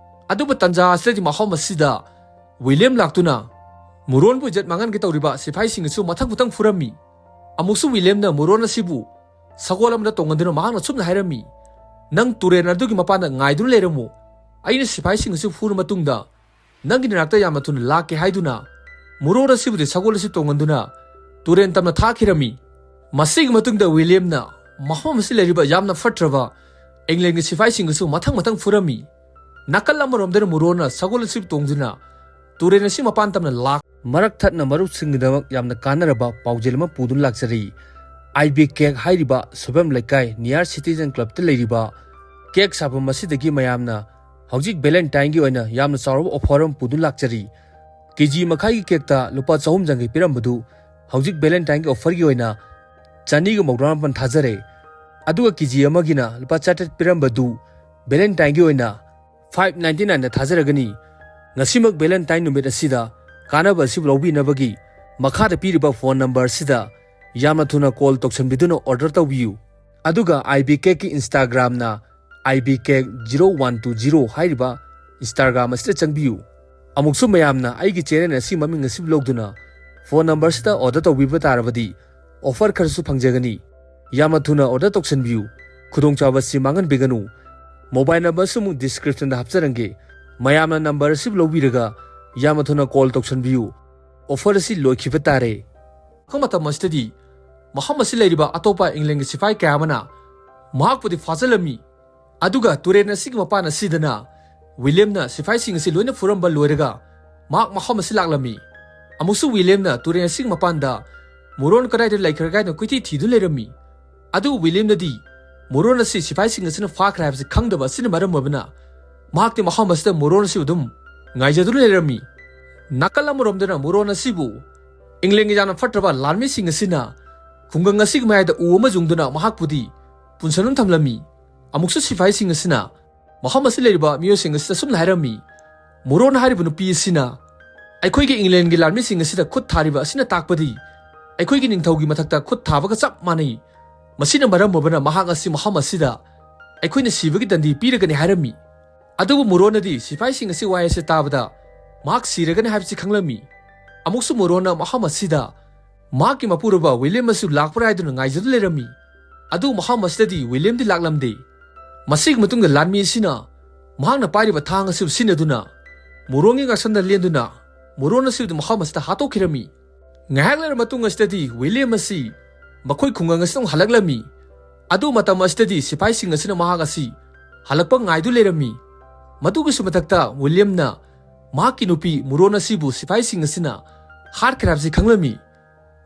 ꯑꯗꯨꯕꯨ ꯇꯟꯖꯥ ꯑꯁꯤꯗꯗꯤ ꯃꯐꯝ ꯑꯁꯤꯗ ꯋꯤꯂꯤꯌꯝ ꯂꯥꯛꯇꯨꯅ ꯃꯨꯔꯣꯟꯕꯨ ꯏꯖꯠ ꯃꯥꯡꯍꯟꯒꯦ ꯇꯧꯔꯤꯕ ꯁꯤꯐꯥꯏꯁꯤꯡ ꯑꯁꯤꯕꯨ ꯃꯊꯪ ꯃꯊꯪ ꯐꯨꯔꯝꯃꯤ꯫ ꯑꯃꯨꯛꯁꯨ ꯋꯤꯂꯤꯌꯝꯅ ꯃꯨꯔꯣꯟ ꯑꯁꯤꯕꯨ ꯁꯒꯣꯜ ꯑꯃꯗ ꯇꯣꯡꯍꯟꯗꯨꯅ ꯃꯍꯥꯛꯅ ꯁꯨꯝꯅ ꯍꯥꯏꯔꯝꯃꯤ, "ꯅꯪ ꯇꯨꯔꯦꯜ ꯑꯗꯨꯒꯤ ꯃꯄꯥꯟꯗ ꯉꯥꯏꯗꯨꯅ ꯂꯩꯔꯝꯃꯨ, ꯑꯩꯅ ꯁꯤꯐꯥꯏꯁꯤꯡ ꯑꯁꯤ ꯐꯨꯔ ꯃꯇꯨꯡꯗ ꯅꯪꯒꯤ ꯅꯥꯛꯇ ꯌꯥꯝꯅ ꯊꯨꯅ ꯂꯥꯛꯀꯦ" ꯍꯥꯏꯗꯨꯅ ꯃꯨꯔꯣꯟ ꯑꯁꯤꯕꯨꯗꯤ ꯁꯒꯣꯜ ꯑꯁꯤ ꯇꯣꯡꯍꯟꯗꯨꯅ ꯇꯨꯔꯦꯟ ꯇꯝꯅ ꯊꯥꯈꯤꯔꯝꯃꯤ꯫ ꯃꯁꯤꯒꯤ ꯃꯇꯨꯡꯗ ꯋꯤꯂꯤꯌꯝꯅ ꯃꯐꯝ ꯑꯁꯤ ꯂꯩꯔꯤꯕ ꯌꯥꯝꯅ ꯐꯠꯇ꯭ꯔꯕ ꯏꯪꯂꯦꯟꯒꯤ ꯁꯤꯐꯥꯏꯁꯤꯡ ꯑꯁꯨ ꯃꯊꯪ ꯃꯊꯪ ꯐꯨꯔꯝꯃꯤ꯫ ꯅꯥꯀꯜ ꯑꯃꯔꯣꯝꯗꯅ ꯃꯨꯔꯣꯟꯅ ꯁꯒꯣꯜ ꯑꯁꯤ ꯇꯣꯡꯗꯨꯅ ꯇꯨꯔꯦꯟ ꯑꯁꯤ ꯃꯄꯥꯟ ꯇꯝꯅ ꯂꯥꯛ ꯃꯔꯛ ꯊꯠꯅ ꯃꯔꯨꯞꯁꯤꯡꯒꯤꯗꯃꯛ ꯌꯥꯝꯅ ꯀꯥꯟꯅꯔꯕ ꯄꯥꯎꯖꯦꯜ ꯑꯃ ꯄꯨꯗꯨꯅ ꯂꯥꯛꯆꯔꯤ꯫ ꯑꯥꯏ ꯕꯤ ꯀꯦꯛ ꯍꯥꯏꯔꯤꯕ ꯁꯣꯏꯕꯝ ꯂꯩꯀꯥꯏ ꯅꯤꯌꯥꯔ ꯁꯤꯇꯤꯖꯟ ꯀ꯭ꯂꯕꯇ ꯂꯩꯔꯤꯕ ꯀꯦꯛ ꯁꯥꯐꯝ ꯑꯁꯤꯗꯒꯤ ꯃꯌꯥꯝꯅ ꯍꯧꯖꯤꯛ ꯚꯦꯂꯦꯟꯇꯥꯏꯟꯒꯤ ꯑꯣꯏꯅ ꯌꯥꯝꯅ ꯆꯥꯎꯔꯕ ꯑꯣꯐꯔ ꯑꯃ ꯄꯨꯗꯨꯅ ꯂꯥꯛꯆꯔꯤ꯫ ꯀꯦ ꯖꯤ ꯃꯈꯥꯏꯒꯤ ꯀꯦꯛꯇ ꯂꯨꯄꯥ ꯆꯍꯨꯝ ꯆꯪꯈꯩ ꯄꯤꯔꯝꯕꯗꯨ ꯍꯧꯖꯤꯛ ꯚꯦꯂꯦꯟꯇꯥꯏꯟꯒꯤ ꯑꯣꯐꯔꯒꯤ ꯑꯣꯏꯅ ꯆꯅꯤꯒ ꯃꯧꯗ꯭ꯔꯥ ꯃꯥꯄꯟ ꯊꯥꯖꯔꯦ꯫ ꯑꯗꯨꯒ ꯀꯦ ꯖꯤ ꯑꯃꯒꯤꯅ ꯂꯨꯄꯥ ꯆꯥꯇ꯭ꯔꯦꯠ ꯄꯤꯔꯝꯕꯗꯨ ꯚꯦꯂꯦꯟꯇꯥꯏꯟꯒꯤ ꯑꯣꯏꯅ ꯐꯥꯏꯚ ꯅꯥꯏꯟꯇꯤ ꯅꯥꯏꯟꯗ ꯊꯥꯖꯔꯒꯅꯤ꯫ ꯉꯁꯤꯃꯛ ꯚꯦꯂꯦꯟꯇꯥꯏꯟ ꯅꯨꯃꯤꯠ ꯑꯁꯤꯗ ꯀꯥꯟꯅꯕ ꯑꯁꯤꯕꯨ ꯂꯧꯕꯤꯅꯕꯒꯤ ꯃꯈꯥꯗ ꯄꯤꯔꯤꯕ ꯐꯣꯟ ꯅꯝꯕꯔ ꯑꯁꯤꯗ ꯌꯥꯝꯅ ꯊꯨꯅ ꯀꯣꯜ ꯇꯧꯁꯟꯕꯤꯗꯨꯅ ꯑꯣꯔꯗꯔ ꯇꯧꯕꯤꯌꯨ꯫ ꯑꯗꯨꯒ ꯑꯥꯏ ꯕꯤ ꯀꯦꯛꯀꯤ ꯏꯟꯁꯇꯥꯒ꯭ꯔꯥꯝꯅ I B K zero one two zero ꯍꯥꯏꯔꯤꯕ ꯏꯟꯁꯇꯥꯒ꯭ꯔꯥꯝ ꯑꯁꯤꯗ ꯆꯪꯕꯤꯌꯨ꯫ ꯑꯃꯨꯛꯁꯨ ꯃꯌꯥꯝꯅ ꯑꯩꯒꯤ ꯆꯦꯅꯦꯜ ꯑꯁꯤ ꯃꯃꯤꯡ ꯑꯁꯤꯕꯨ ꯂꯧꯗꯨꯅ ꯐꯣꯟ ꯅꯝꯕꯔꯁꯤꯗ ꯑꯣꯔꯗꯔ ꯇꯧꯕꯤꯕ ꯇꯥꯔꯕꯗꯤ ꯑꯣꯐꯔ ꯈꯔꯁꯨ ꯐꯪꯖꯒꯅꯤ꯫ ꯌꯥꯝꯅ ꯊꯨꯅ ꯑꯣꯔꯗꯔ ꯇꯧꯁꯟꯕꯤꯌꯨ, ꯈꯨꯗꯣꯡꯆꯥꯕ ꯑꯁꯤ ꯃꯥꯡꯍꯟꯕꯤꯒꯅꯨ꯫ ꯃꯣꯕꯥꯏꯜ ꯅꯝꯕꯔꯁꯨ ꯑꯃꯨꯛ ꯗꯤꯁꯀ꯭ꯔꯤꯞꯁꯟꯗ ꯍꯥꯞꯆꯔꯝꯒꯦ꯫ ꯃꯌꯥꯝꯅ ꯅꯝꯕꯔ ꯑꯁꯤꯕꯨ ꯂꯧꯕꯤꯔꯒ ꯌꯥꯝꯅ ꯊꯨꯅ ꯀꯣꯜ ꯇꯧꯁꯟꯕꯤꯌꯨ꯫ ꯑꯣꯐꯔ ꯑꯁꯤ ꯂꯣꯏꯈꯤꯕ ꯇꯥꯔꯦ꯫ ꯃꯇꯝ ꯑꯁꯤꯗꯗꯤ ꯃꯐꯝ ꯑꯁꯤ ꯂꯩꯔꯤꯕ ꯑꯇꯣꯞꯄ ꯏꯪꯂꯦꯟꯒꯤ ꯁꯤꯐꯥꯏ ꯀꯌꯥ ꯑꯃꯅ ꯃꯍꯥꯛꯄꯨꯗꯤ ꯐꯥꯖꯤꯜꯂꯝꯃꯤ꯫ ꯑꯗꯨꯒ ꯇꯨꯔꯦꯜ ꯑꯁꯤꯒꯤ ꯃꯄꯥꯟ ꯑꯁꯤꯗꯅ ꯋꯤꯂꯤꯌꯝꯅ ꯁꯤꯐꯥꯏꯁꯤꯡ ꯑꯁꯤ ꯂꯣꯏꯅ ꯐꯨꯔꯝꯕ ꯂꯣꯏꯔꯒ ꯃꯍꯥꯛ ꯃꯐꯝ ꯑꯁꯤ ꯂꯥꯛꯂꯝꯃꯤ꯫ ꯑꯃꯨꯛꯁꯨ ꯋꯤꯂꯤꯌꯝꯅ ꯇꯨꯔꯦꯜ ꯑꯁꯤꯒꯤ ꯃꯄꯥꯟꯗ ꯃꯣꯔꯣꯟ ꯀꯗꯥꯏꯗ ꯂꯩꯈ꯭ꯔꯒꯦ ꯍꯥꯏꯅ ꯀꯣꯏꯊꯤ ꯊꯤꯗꯨꯅ ꯂꯩꯔꯝꯃꯤ꯫ ꯑꯗꯨꯕꯨ ꯋꯤꯂꯤꯌꯝꯅꯗꯤ ꯃꯣꯔꯣꯟ ꯑꯁꯤ ꯁꯤꯐꯥꯏꯁꯤꯡ ꯑꯁꯤꯅ ꯐꯥꯈ꯭ꯔꯦ ꯍꯥꯏꯕꯁꯤ ꯈꯪꯗꯕ ꯑꯁꯤꯅ ꯃꯔꯝ ꯑꯣꯏꯕꯅ ꯃꯍꯥꯛꯇꯤ ꯃꯐꯝ ꯑꯁꯤꯗ ꯃꯣꯔꯣꯟ ꯑꯁꯤꯕꯨ ꯑꯗꯨꯝ ꯉꯥꯏꯖꯗꯨꯅ ꯂꯩꯔꯝꯃꯤ꯫ ꯅꯥꯀꯜ ꯑꯃꯔꯣꯝꯗꯅ ꯃꯣꯔꯣꯟ ꯑꯁꯤꯕꯨ ꯏꯪꯂꯦꯟꯒꯤ ꯌꯥꯝꯅ ꯐꯠꯇ꯭ꯔꯕ ꯂꯥꯟꯃꯤꯁꯤꯡ ꯑꯁꯤꯅ ꯈꯨꯡꯒꯪ ꯑꯁꯤꯒꯤ ꯃꯌꯥꯏꯗ ꯎ ꯑꯃ ꯌꯨꯡꯗꯨꯅ ꯃꯍꯥꯛꯄꯨꯗꯤ ꯄꯨꯟꯁꯤꯟꯗꯨꯅ ꯊꯝꯂꯝꯃꯤ꯫ ꯑꯃꯨꯛꯁꯨ ꯁꯤꯐꯥꯏꯁꯤꯡ ꯑꯁꯤꯅ ꯃꯐꯝ ꯑꯁꯤ ꯂꯩꯔꯤꯕ ꯃꯤꯑꯣꯏꯁꯤꯡ ꯑꯁꯤꯗ ꯑꯁꯨꯝꯅ ꯍꯥꯏꯔꯝꯃꯤ, "ꯃꯣꯔꯣꯟ ꯍꯥꯏꯔꯤꯕ ꯅꯨꯄꯤ ꯑꯁꯤꯅ ꯑꯩꯈꯣꯏꯒꯤ ꯏꯪꯂꯦꯟꯒꯤ ꯂꯥꯟꯃꯤꯁꯤꯡ ꯑꯁꯤꯗ ꯈꯨꯠ ꯊꯥꯔꯤꯕ ꯑꯁꯤꯅ ꯇꯥꯛꯄꯗꯤ ꯑꯩꯈꯣꯏꯒꯤ ꯅꯤꯡꯊꯧꯒꯤ ꯃꯊꯛꯇ ꯈꯨꯠ ꯊꯥꯕꯒ ꯆꯞ ꯃꯥꯟꯅꯩ꯫ ꯃꯁꯤꯅ ꯃꯔꯝ ꯑꯣꯏꯕꯅ ꯃꯍꯥꯛ ꯑꯁꯤ ꯃꯐꯝ ꯑꯁꯤꯗ ꯑꯩꯈꯣꯏꯅ ꯁꯤꯕꯒꯤ ꯗꯟꯗꯤ ꯄꯤꯔꯒꯅꯤ" ꯍꯥꯏꯔꯝꯃꯤ꯫ ꯑꯗꯨꯕꯨ ꯃꯣꯔꯣꯟꯅꯗꯤ ꯁꯤꯐꯥꯏꯁꯤꯡ ꯑꯁꯤ ꯋꯥꯍꯩ ꯑꯁꯤ ꯇꯥꯕꯗ ꯃꯍꯥꯛ ꯁꯤꯔꯒꯅꯤ ꯍꯥꯏꯕꯁꯤ ꯈꯪꯂꯝꯃꯤ꯫ ꯑꯃꯨꯛꯁꯨ ꯃꯣꯔꯣꯟꯅ ꯃꯐꯝ ꯑꯁꯤꯗ ꯃꯍꯥꯛꯀꯤ ꯃꯄꯨꯔꯣꯏꯕ ꯋꯤꯂꯤꯌꯝ ꯑꯁꯤ ꯂꯥꯛꯄ꯭ꯔꯥ ꯍꯥꯏꯗꯨꯅ ꯉꯥꯏꯖꯗꯨꯅ ꯂꯩꯔꯝꯃꯤ꯫ ꯑꯗꯨꯕꯨ ꯃꯐꯝ ꯑꯁꯤꯗꯗꯤ ꯋꯤꯂꯤꯌꯝꯗꯤ ꯂꯥꯛꯂꯝꯗꯦ꯫ ꯃꯁꯤꯒꯤ ꯃꯇꯨꯡꯗ ꯂꯥꯟꯃꯤ ꯑꯁꯤꯅ ꯃꯍꯥꯛꯅ ꯄꯥꯏꯔꯤꯕ ꯊꯥꯡ ꯑꯁꯤꯕꯨ ꯁꯤꯖꯤꯟꯅꯗꯨꯅ ꯃꯣꯔꯣꯟꯒꯤ ꯉꯛꯁꯝꯗ ꯂꯦꯟꯗꯨꯅ ꯃꯣꯔꯣꯟ ꯑꯁꯤꯕꯨ ꯃꯐꯝ ꯑꯁꯤꯗ ꯍꯥꯠꯇꯣꯛꯈꯤꯔꯝꯃꯤ꯫ ꯉꯥꯏꯍꯥꯛ ꯂꯩꯔꯕ ꯃꯇꯨꯡ ꯑꯁꯤꯗꯗꯤ ꯋꯤꯂꯤꯌꯝ ꯑꯁꯤ ꯃꯈꯣꯏ ꯈꯨꯡꯒꯪ ꯑꯁꯤꯗ ꯑꯃꯨꯛ ꯍꯜꯂꯛꯂꯝꯃꯤ꯫ ꯑꯗꯨ ꯃꯇꯝ ꯑꯁꯤꯗꯗꯤ ꯁꯤꯐꯥꯏꯁꯤꯡ ꯑꯁꯤꯅ ꯃꯍꯥꯛ ꯑꯁꯤ ꯍꯜꯂꯛꯄ ꯉꯥꯏꯗꯨ ꯂꯩꯔꯝꯃꯤ꯫ ꯃꯗꯨꯒꯤꯁꯨ ꯃꯊꯛꯇ ꯋꯤꯂꯤꯌꯝꯅ ꯃꯍꯥꯛꯀꯤ ꯅꯨꯄꯤ ꯃꯣꯔꯣꯟ ꯑꯁꯤꯕꯨ ꯁꯤꯐꯥꯏꯁꯤꯡ ꯑꯁꯤꯅ ꯍꯥꯠꯈ꯭ꯔꯦ ꯍꯥꯏꯕꯁꯤ ꯈꯪꯂꯝꯃꯤ꯫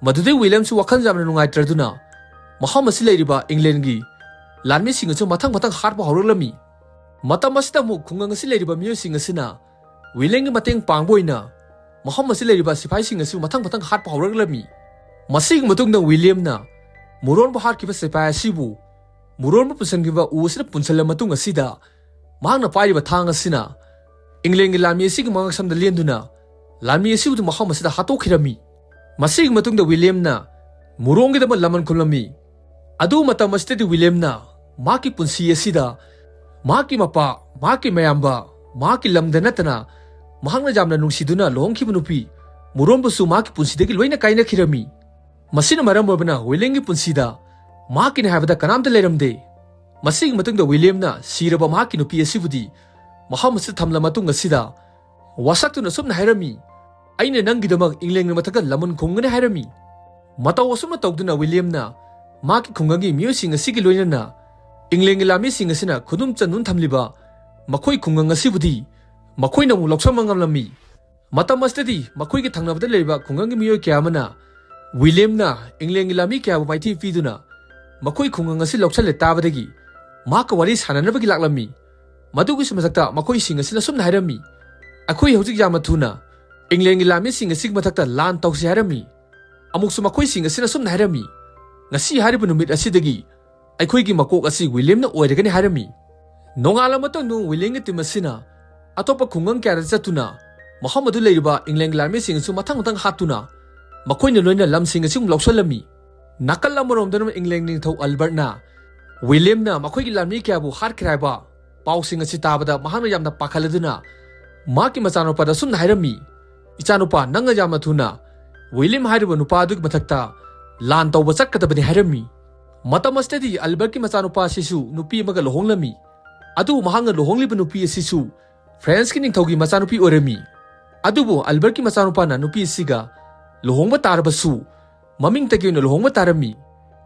ꯃꯗꯨꯗꯩ ꯋꯤꯂꯤꯌꯝꯁꯨ ꯋꯥꯈꯜ ꯌꯥꯝꯅ ꯅꯨꯡꯉꯥꯏꯇ꯭ꯔꯗꯨꯅ ꯃꯐꯝ ꯑꯁꯤ ꯂꯩꯔꯤꯕ ꯏꯪꯂꯦꯟꯒꯤ ꯂꯥꯟꯃꯤꯁꯤꯡ ꯑꯁꯤ ꯃꯊꯪ ꯃꯊꯪ ꯍꯥꯠꯄ ꯍꯧꯔꯛꯂꯝꯃꯤ꯫ ꯃꯇꯝ ꯑꯁꯤꯗ ꯑꯃꯨꯛ ꯈꯨꯡꯒꯪ ꯑꯁꯤ ꯂꯩꯔꯤꯕ ꯃꯤꯑꯣꯏꯁꯤꯡ ꯑꯁꯤꯅ ꯋꯤꯂꯤꯌꯝꯒꯤ ꯃꯇꯦꯡ ꯄꯥꯡꯕ ꯑꯣꯏꯅ ꯃꯐꯝ ꯑꯁꯤ ꯂꯩꯔꯤꯕ ꯁꯤꯐꯥꯏꯁꯤꯡ ꯑꯁꯤ ꯃꯊꯪ ꯃꯊꯪ ꯍꯥꯠꯄ ꯍꯧꯔꯛꯂꯝꯃꯤ꯫ ꯃꯁꯤꯒꯤ ꯃꯇꯨꯡꯗ ꯋꯤꯂꯤꯌꯝꯅ ꯃꯣꯔꯣꯟꯕꯨ ꯍꯥꯠꯈꯤꯕ ꯁꯤꯐꯥꯏ ꯑꯁꯤꯕꯨ ꯃꯣꯔꯣꯟꯕꯨ ꯄꯨꯟꯁꯤꯟꯈꯤꯕ ꯎ ꯑꯁꯤꯗ ꯄꯨꯟꯁꯤꯜꯂ ꯃꯇꯨꯡ ꯑꯁꯤꯗ ꯃꯍꯥꯛꯅ ꯄꯥꯏꯔꯤꯕ ꯊꯥꯡ ꯑꯁꯤꯅ ꯏꯪꯂꯦꯟꯒꯤ ꯂꯥꯟꯃꯤ ꯑꯁꯤꯒꯤ ꯃꯉꯛꯁꯝꯗ ꯂꯦꯟꯗꯨꯅ ꯂꯥꯟꯃꯤ ꯑꯁꯤꯕꯨ ꯃꯐꯝ ꯑꯁꯤꯗ ꯍꯥꯠꯇꯣꯛꯈꯤꯔꯝꯃꯤ꯫ ꯃꯁꯤꯒꯤ ꯃꯇꯨꯡꯗ ꯋꯤꯂꯤꯌꯝꯅ ꯃꯣꯔꯣꯟꯒꯤꯗꯃꯛ ꯂꯃꯟ ꯈꯨꯝꯂꯝꯃꯤ꯫ ꯑꯗꯨ ꯃꯇꯝ ꯑꯁꯤꯗꯗꯤ ꯋꯤꯂꯤꯌꯝꯅ ꯃꯍꯥꯛꯀꯤ ꯄꯨꯟꯁꯤ ꯑꯁꯤꯗ ꯃꯍꯥꯛꯀꯤ ꯃꯄꯥ, ꯃꯍꯥꯛꯀꯤ ꯃꯌꯥꯝꯕ, ꯃꯍꯥꯛꯀꯤ ꯂꯝꯗ ꯅꯠꯇꯅ ꯃꯍꯥꯛꯅ ꯌꯥꯝꯅ ꯅꯨꯡꯁꯤꯗꯨꯅ ꯂꯨꯍꯣꯡꯈꯤꯕ ꯅꯨꯄꯤ ꯃꯣꯔꯣꯟꯕꯨꯁꯨ ꯃꯍꯥꯛꯀꯤ ꯄꯨꯟꯁꯤꯗꯒꯤ ꯂꯣꯏꯅ ꯀꯥꯏꯅꯈꯤꯔꯝꯃꯤ꯫ ꯃꯁꯤꯅ ꯃꯔꯝ ꯑꯣꯏꯕꯅ ꯋꯤꯂꯤꯌꯝꯒꯤ ꯄꯨꯟꯁꯤꯗ ꯃꯍꯥꯛꯀꯤꯅꯤ ꯍꯥꯏꯕꯗ ꯀꯅꯥꯝꯇ ꯂꯩꯔꯝꯗꯦ꯫ ꯃꯁꯤꯒꯤ ꯃꯇꯨꯡꯗ ꯋꯤꯂꯤꯌꯝꯅ ꯁꯤꯔꯕ ꯃꯍꯥꯛꯀꯤ ꯅꯨꯄꯤ ꯑꯁꯤꯕꯨꯗꯤ ꯃꯐꯝ ꯑꯁꯤꯗ ꯊꯝꯂ ꯃꯇꯨꯡ ꯑꯁꯤꯗ ꯋꯥꯁꯛꯇꯨꯅ ꯁꯨꯝꯅ ꯍꯥꯏꯔꯝꯃꯤ, "ꯑꯩꯅ ꯅꯪꯒꯤꯗꯃꯛ ꯏꯪꯂꯦꯟꯒꯤ ꯃꯊꯛꯇ ꯂꯃꯟ ꯈꯨꯝꯒꯅꯤ" ꯍꯥꯏꯔꯝꯃꯤ꯫ ꯃꯇꯧ ꯑꯁꯨꯝꯅ ꯇꯧꯗꯨꯅ ꯋꯤꯂꯤꯌꯝꯅ ꯃꯍꯥꯛꯀꯤ ꯈꯨꯡꯒꯪꯒꯤ ꯃꯤꯑꯣꯏꯁꯤꯡ ꯑꯁꯤꯒꯤ ꯂꯣꯏꯅꯅ ꯏꯪꯂꯦꯟꯒꯤ ꯂꯥꯟꯃꯤꯁꯤꯡ ꯑꯁꯤꯅ ꯈꯨꯗꯨꯝ ꯆꯟꯗꯨꯅ ꯊꯝꯂꯤꯕ ꯃꯈꯣꯏ ꯈꯨꯡꯒꯪ ꯑꯁꯤꯕꯨꯗꯤ ꯃꯈꯣꯏꯅ ꯑꯃꯨꯛ ꯂꯧꯁꯤꯟꯕ ꯉꯝꯂꯝꯃꯤ꯫ ꯃꯇꯝ ꯑꯁꯤꯗꯗꯤ ꯃꯈꯣꯏꯒꯤ ꯊꯪꯅꯕꯗ ꯂꯩꯔꯤꯕ ꯈꯨꯡꯒꯪꯒꯤ ꯃꯤꯑꯣꯏ ꯀꯌꯥ ꯑꯃꯅ ꯋꯤꯂꯤꯌꯝꯅ ꯏꯪꯂꯦꯟꯒꯤ ꯂꯥꯟꯃꯤ ꯀꯌꯥꯕꯨ ꯃꯥꯏꯊꯤꯕ ꯄꯤꯗꯨꯅ ꯃꯈꯣꯏ ꯈꯨꯡꯒꯪ ꯑꯁꯤ ꯂꯧꯁꯤꯜꯂꯦ ꯇꯥꯕꯗꯒꯤ ꯃꯍꯥꯛꯀ ꯋꯥꯔꯤ ꯁꯥꯟꯅꯅꯕꯒꯤ ꯂꯥꯛꯂꯝꯃꯤ꯫ ꯃꯗꯨꯒꯤꯁꯨ ꯃꯊꯛꯇ ꯃꯈꯣꯏꯁꯤꯡ ꯑꯁꯤꯅ ꯑꯁꯨꯝꯅ ꯍꯥꯏꯔꯝꯃꯤ, "ꯑꯩꯈꯣꯏ ꯍꯧꯖꯤꯛ ꯌꯥꯝꯅ ꯊꯨꯅ ꯏꯪꯂꯦꯟꯒꯤ ꯂꯥꯟꯃꯤꯁꯤꯡ ꯑꯁꯤꯒꯤ ꯃꯊꯛꯇ ꯂꯥꯟ ꯇꯧꯁꯤ" ꯍꯥꯏꯔꯝꯃꯤ꯫ ꯑꯃꯨꯛꯁꯨ ꯃꯈꯣꯏꯁꯤꯡ ꯑꯁꯤꯅ ꯑꯁꯨꯝꯅ ꯍꯥꯏꯔꯝꯃꯤ, "ꯉꯁꯤ ꯍꯥꯏꯔꯤꯕ ꯅꯨꯃꯤꯠ ꯑꯁꯤꯗꯒꯤ ꯑꯩꯈꯣꯏꯒꯤ ꯃꯀꯣꯛ ꯑꯁꯤ ꯋꯤꯂꯤꯌꯝꯅ ꯑꯣꯏꯔꯒꯅꯤ" ꯍꯥꯏꯔꯝꯃꯤ꯫ ꯅꯣꯡꯉꯥꯜꯂ ꯃꯇꯨꯡꯗ ꯋꯤꯂꯤꯌꯝꯒꯤ ꯇꯤꯝ ꯑꯁꯤꯅ ꯑꯇꯣꯞꯄ ꯈꯨꯡꯒꯪ ꯀꯌꯥꯗ ꯆꯠꯇꯨꯅ ꯃꯐꯝ ꯑꯗꯨ ꯂꯩꯔꯤꯕ ꯏꯪꯂꯦꯟꯒꯤ ꯂꯥꯟꯃꯤꯁꯤꯡ ꯑꯁꯤ ꯃꯊꯪ ꯃꯊꯪ ꯍꯥꯠꯇꯨꯅ ꯃꯈꯣꯏꯅ ꯂꯣꯏꯅ ꯂꯝꯁꯤꯡ ꯑꯁꯤ ꯑꯃꯨꯛ ꯂꯧꯁꯤꯜꯂꯝꯃꯤ꯫ ꯅꯥꯀꯜ ꯑꯃꯔꯣꯝꯗꯅ ꯏꯪꯂꯦꯟ ꯅꯤꯡꯊꯧ ꯑꯜꯕꯔꯠꯅ ꯋꯤꯂꯤꯌꯝꯅ ꯃꯈꯣꯏꯒꯤ ꯂꯥꯟꯃꯤ ꯀꯌꯥꯕꯨ ꯍꯥꯠꯈ꯭ꯔꯦ ꯍꯥꯏꯕ ꯄꯥꯎꯁꯤꯡ ꯑꯁꯤ ꯇꯥꯕꯗ ꯃꯍꯥꯛꯅ ꯌꯥꯝꯅ ꯄꯥꯈꯠꯂꯗꯨꯅ ꯃꯍꯥꯛꯀꯤ ꯃꯆꯥꯅꯨꯄꯥꯗ ꯑꯁꯨꯝꯅ ꯍꯥꯏꯔꯝꯃꯤ, "ꯏꯆꯥꯅꯨꯄꯥ, ꯅꯪꯅ ꯌꯥꯝꯅ ꯊꯨꯅ ꯋꯤꯂꯤꯌꯝ ꯍꯥꯏꯔꯤꯕ ꯅꯨꯄꯥ ꯑꯗꯨꯒꯤ ꯃꯊꯛꯇ ꯂꯥꯟ ꯇꯧꯕ ꯆꯠꯀꯗꯕꯅꯤ" ꯍꯥꯏꯔꯝꯃꯤ꯫ ꯃꯇꯝ ꯑꯁꯤꯗꯗꯤ ꯑꯜꯕꯔꯠꯀꯤ ꯃꯆꯥꯅꯨꯄꯥ ꯑꯁꯤꯁꯨ ꯅꯨꯄꯤ ꯑꯃꯒ ꯂꯨꯍꯣꯡꯂꯝꯃꯤ꯫ ꯑꯗꯨꯕꯨ ꯃꯍꯥꯛꯅ ꯂꯨꯍꯣꯡꯂꯤꯕ ꯅꯨꯄꯤ ꯑꯁꯤꯁꯨ ꯐ꯭ꯔꯦꯟꯁꯀꯤ ꯅꯤꯡꯊꯧꯒꯤ ꯃꯆꯥꯅꯨꯄꯤ ꯑꯣꯏꯔꯝꯃꯤ꯫ ꯑꯗꯨꯕꯨ ꯑꯜꯕꯔꯠꯀꯤ ꯃꯆꯥꯅꯨꯄꯥꯅ ꯅꯨꯄꯤ ꯑꯁꯤꯒ ꯂꯨꯍꯣꯡꯕ ꯇꯥꯔꯕꯁꯨ, ꯃꯃꯤꯡꯇꯒꯤ ꯑꯣꯏꯅ ꯂꯨꯍꯣꯡꯕ ꯇꯥꯔꯝꯃꯤ꯫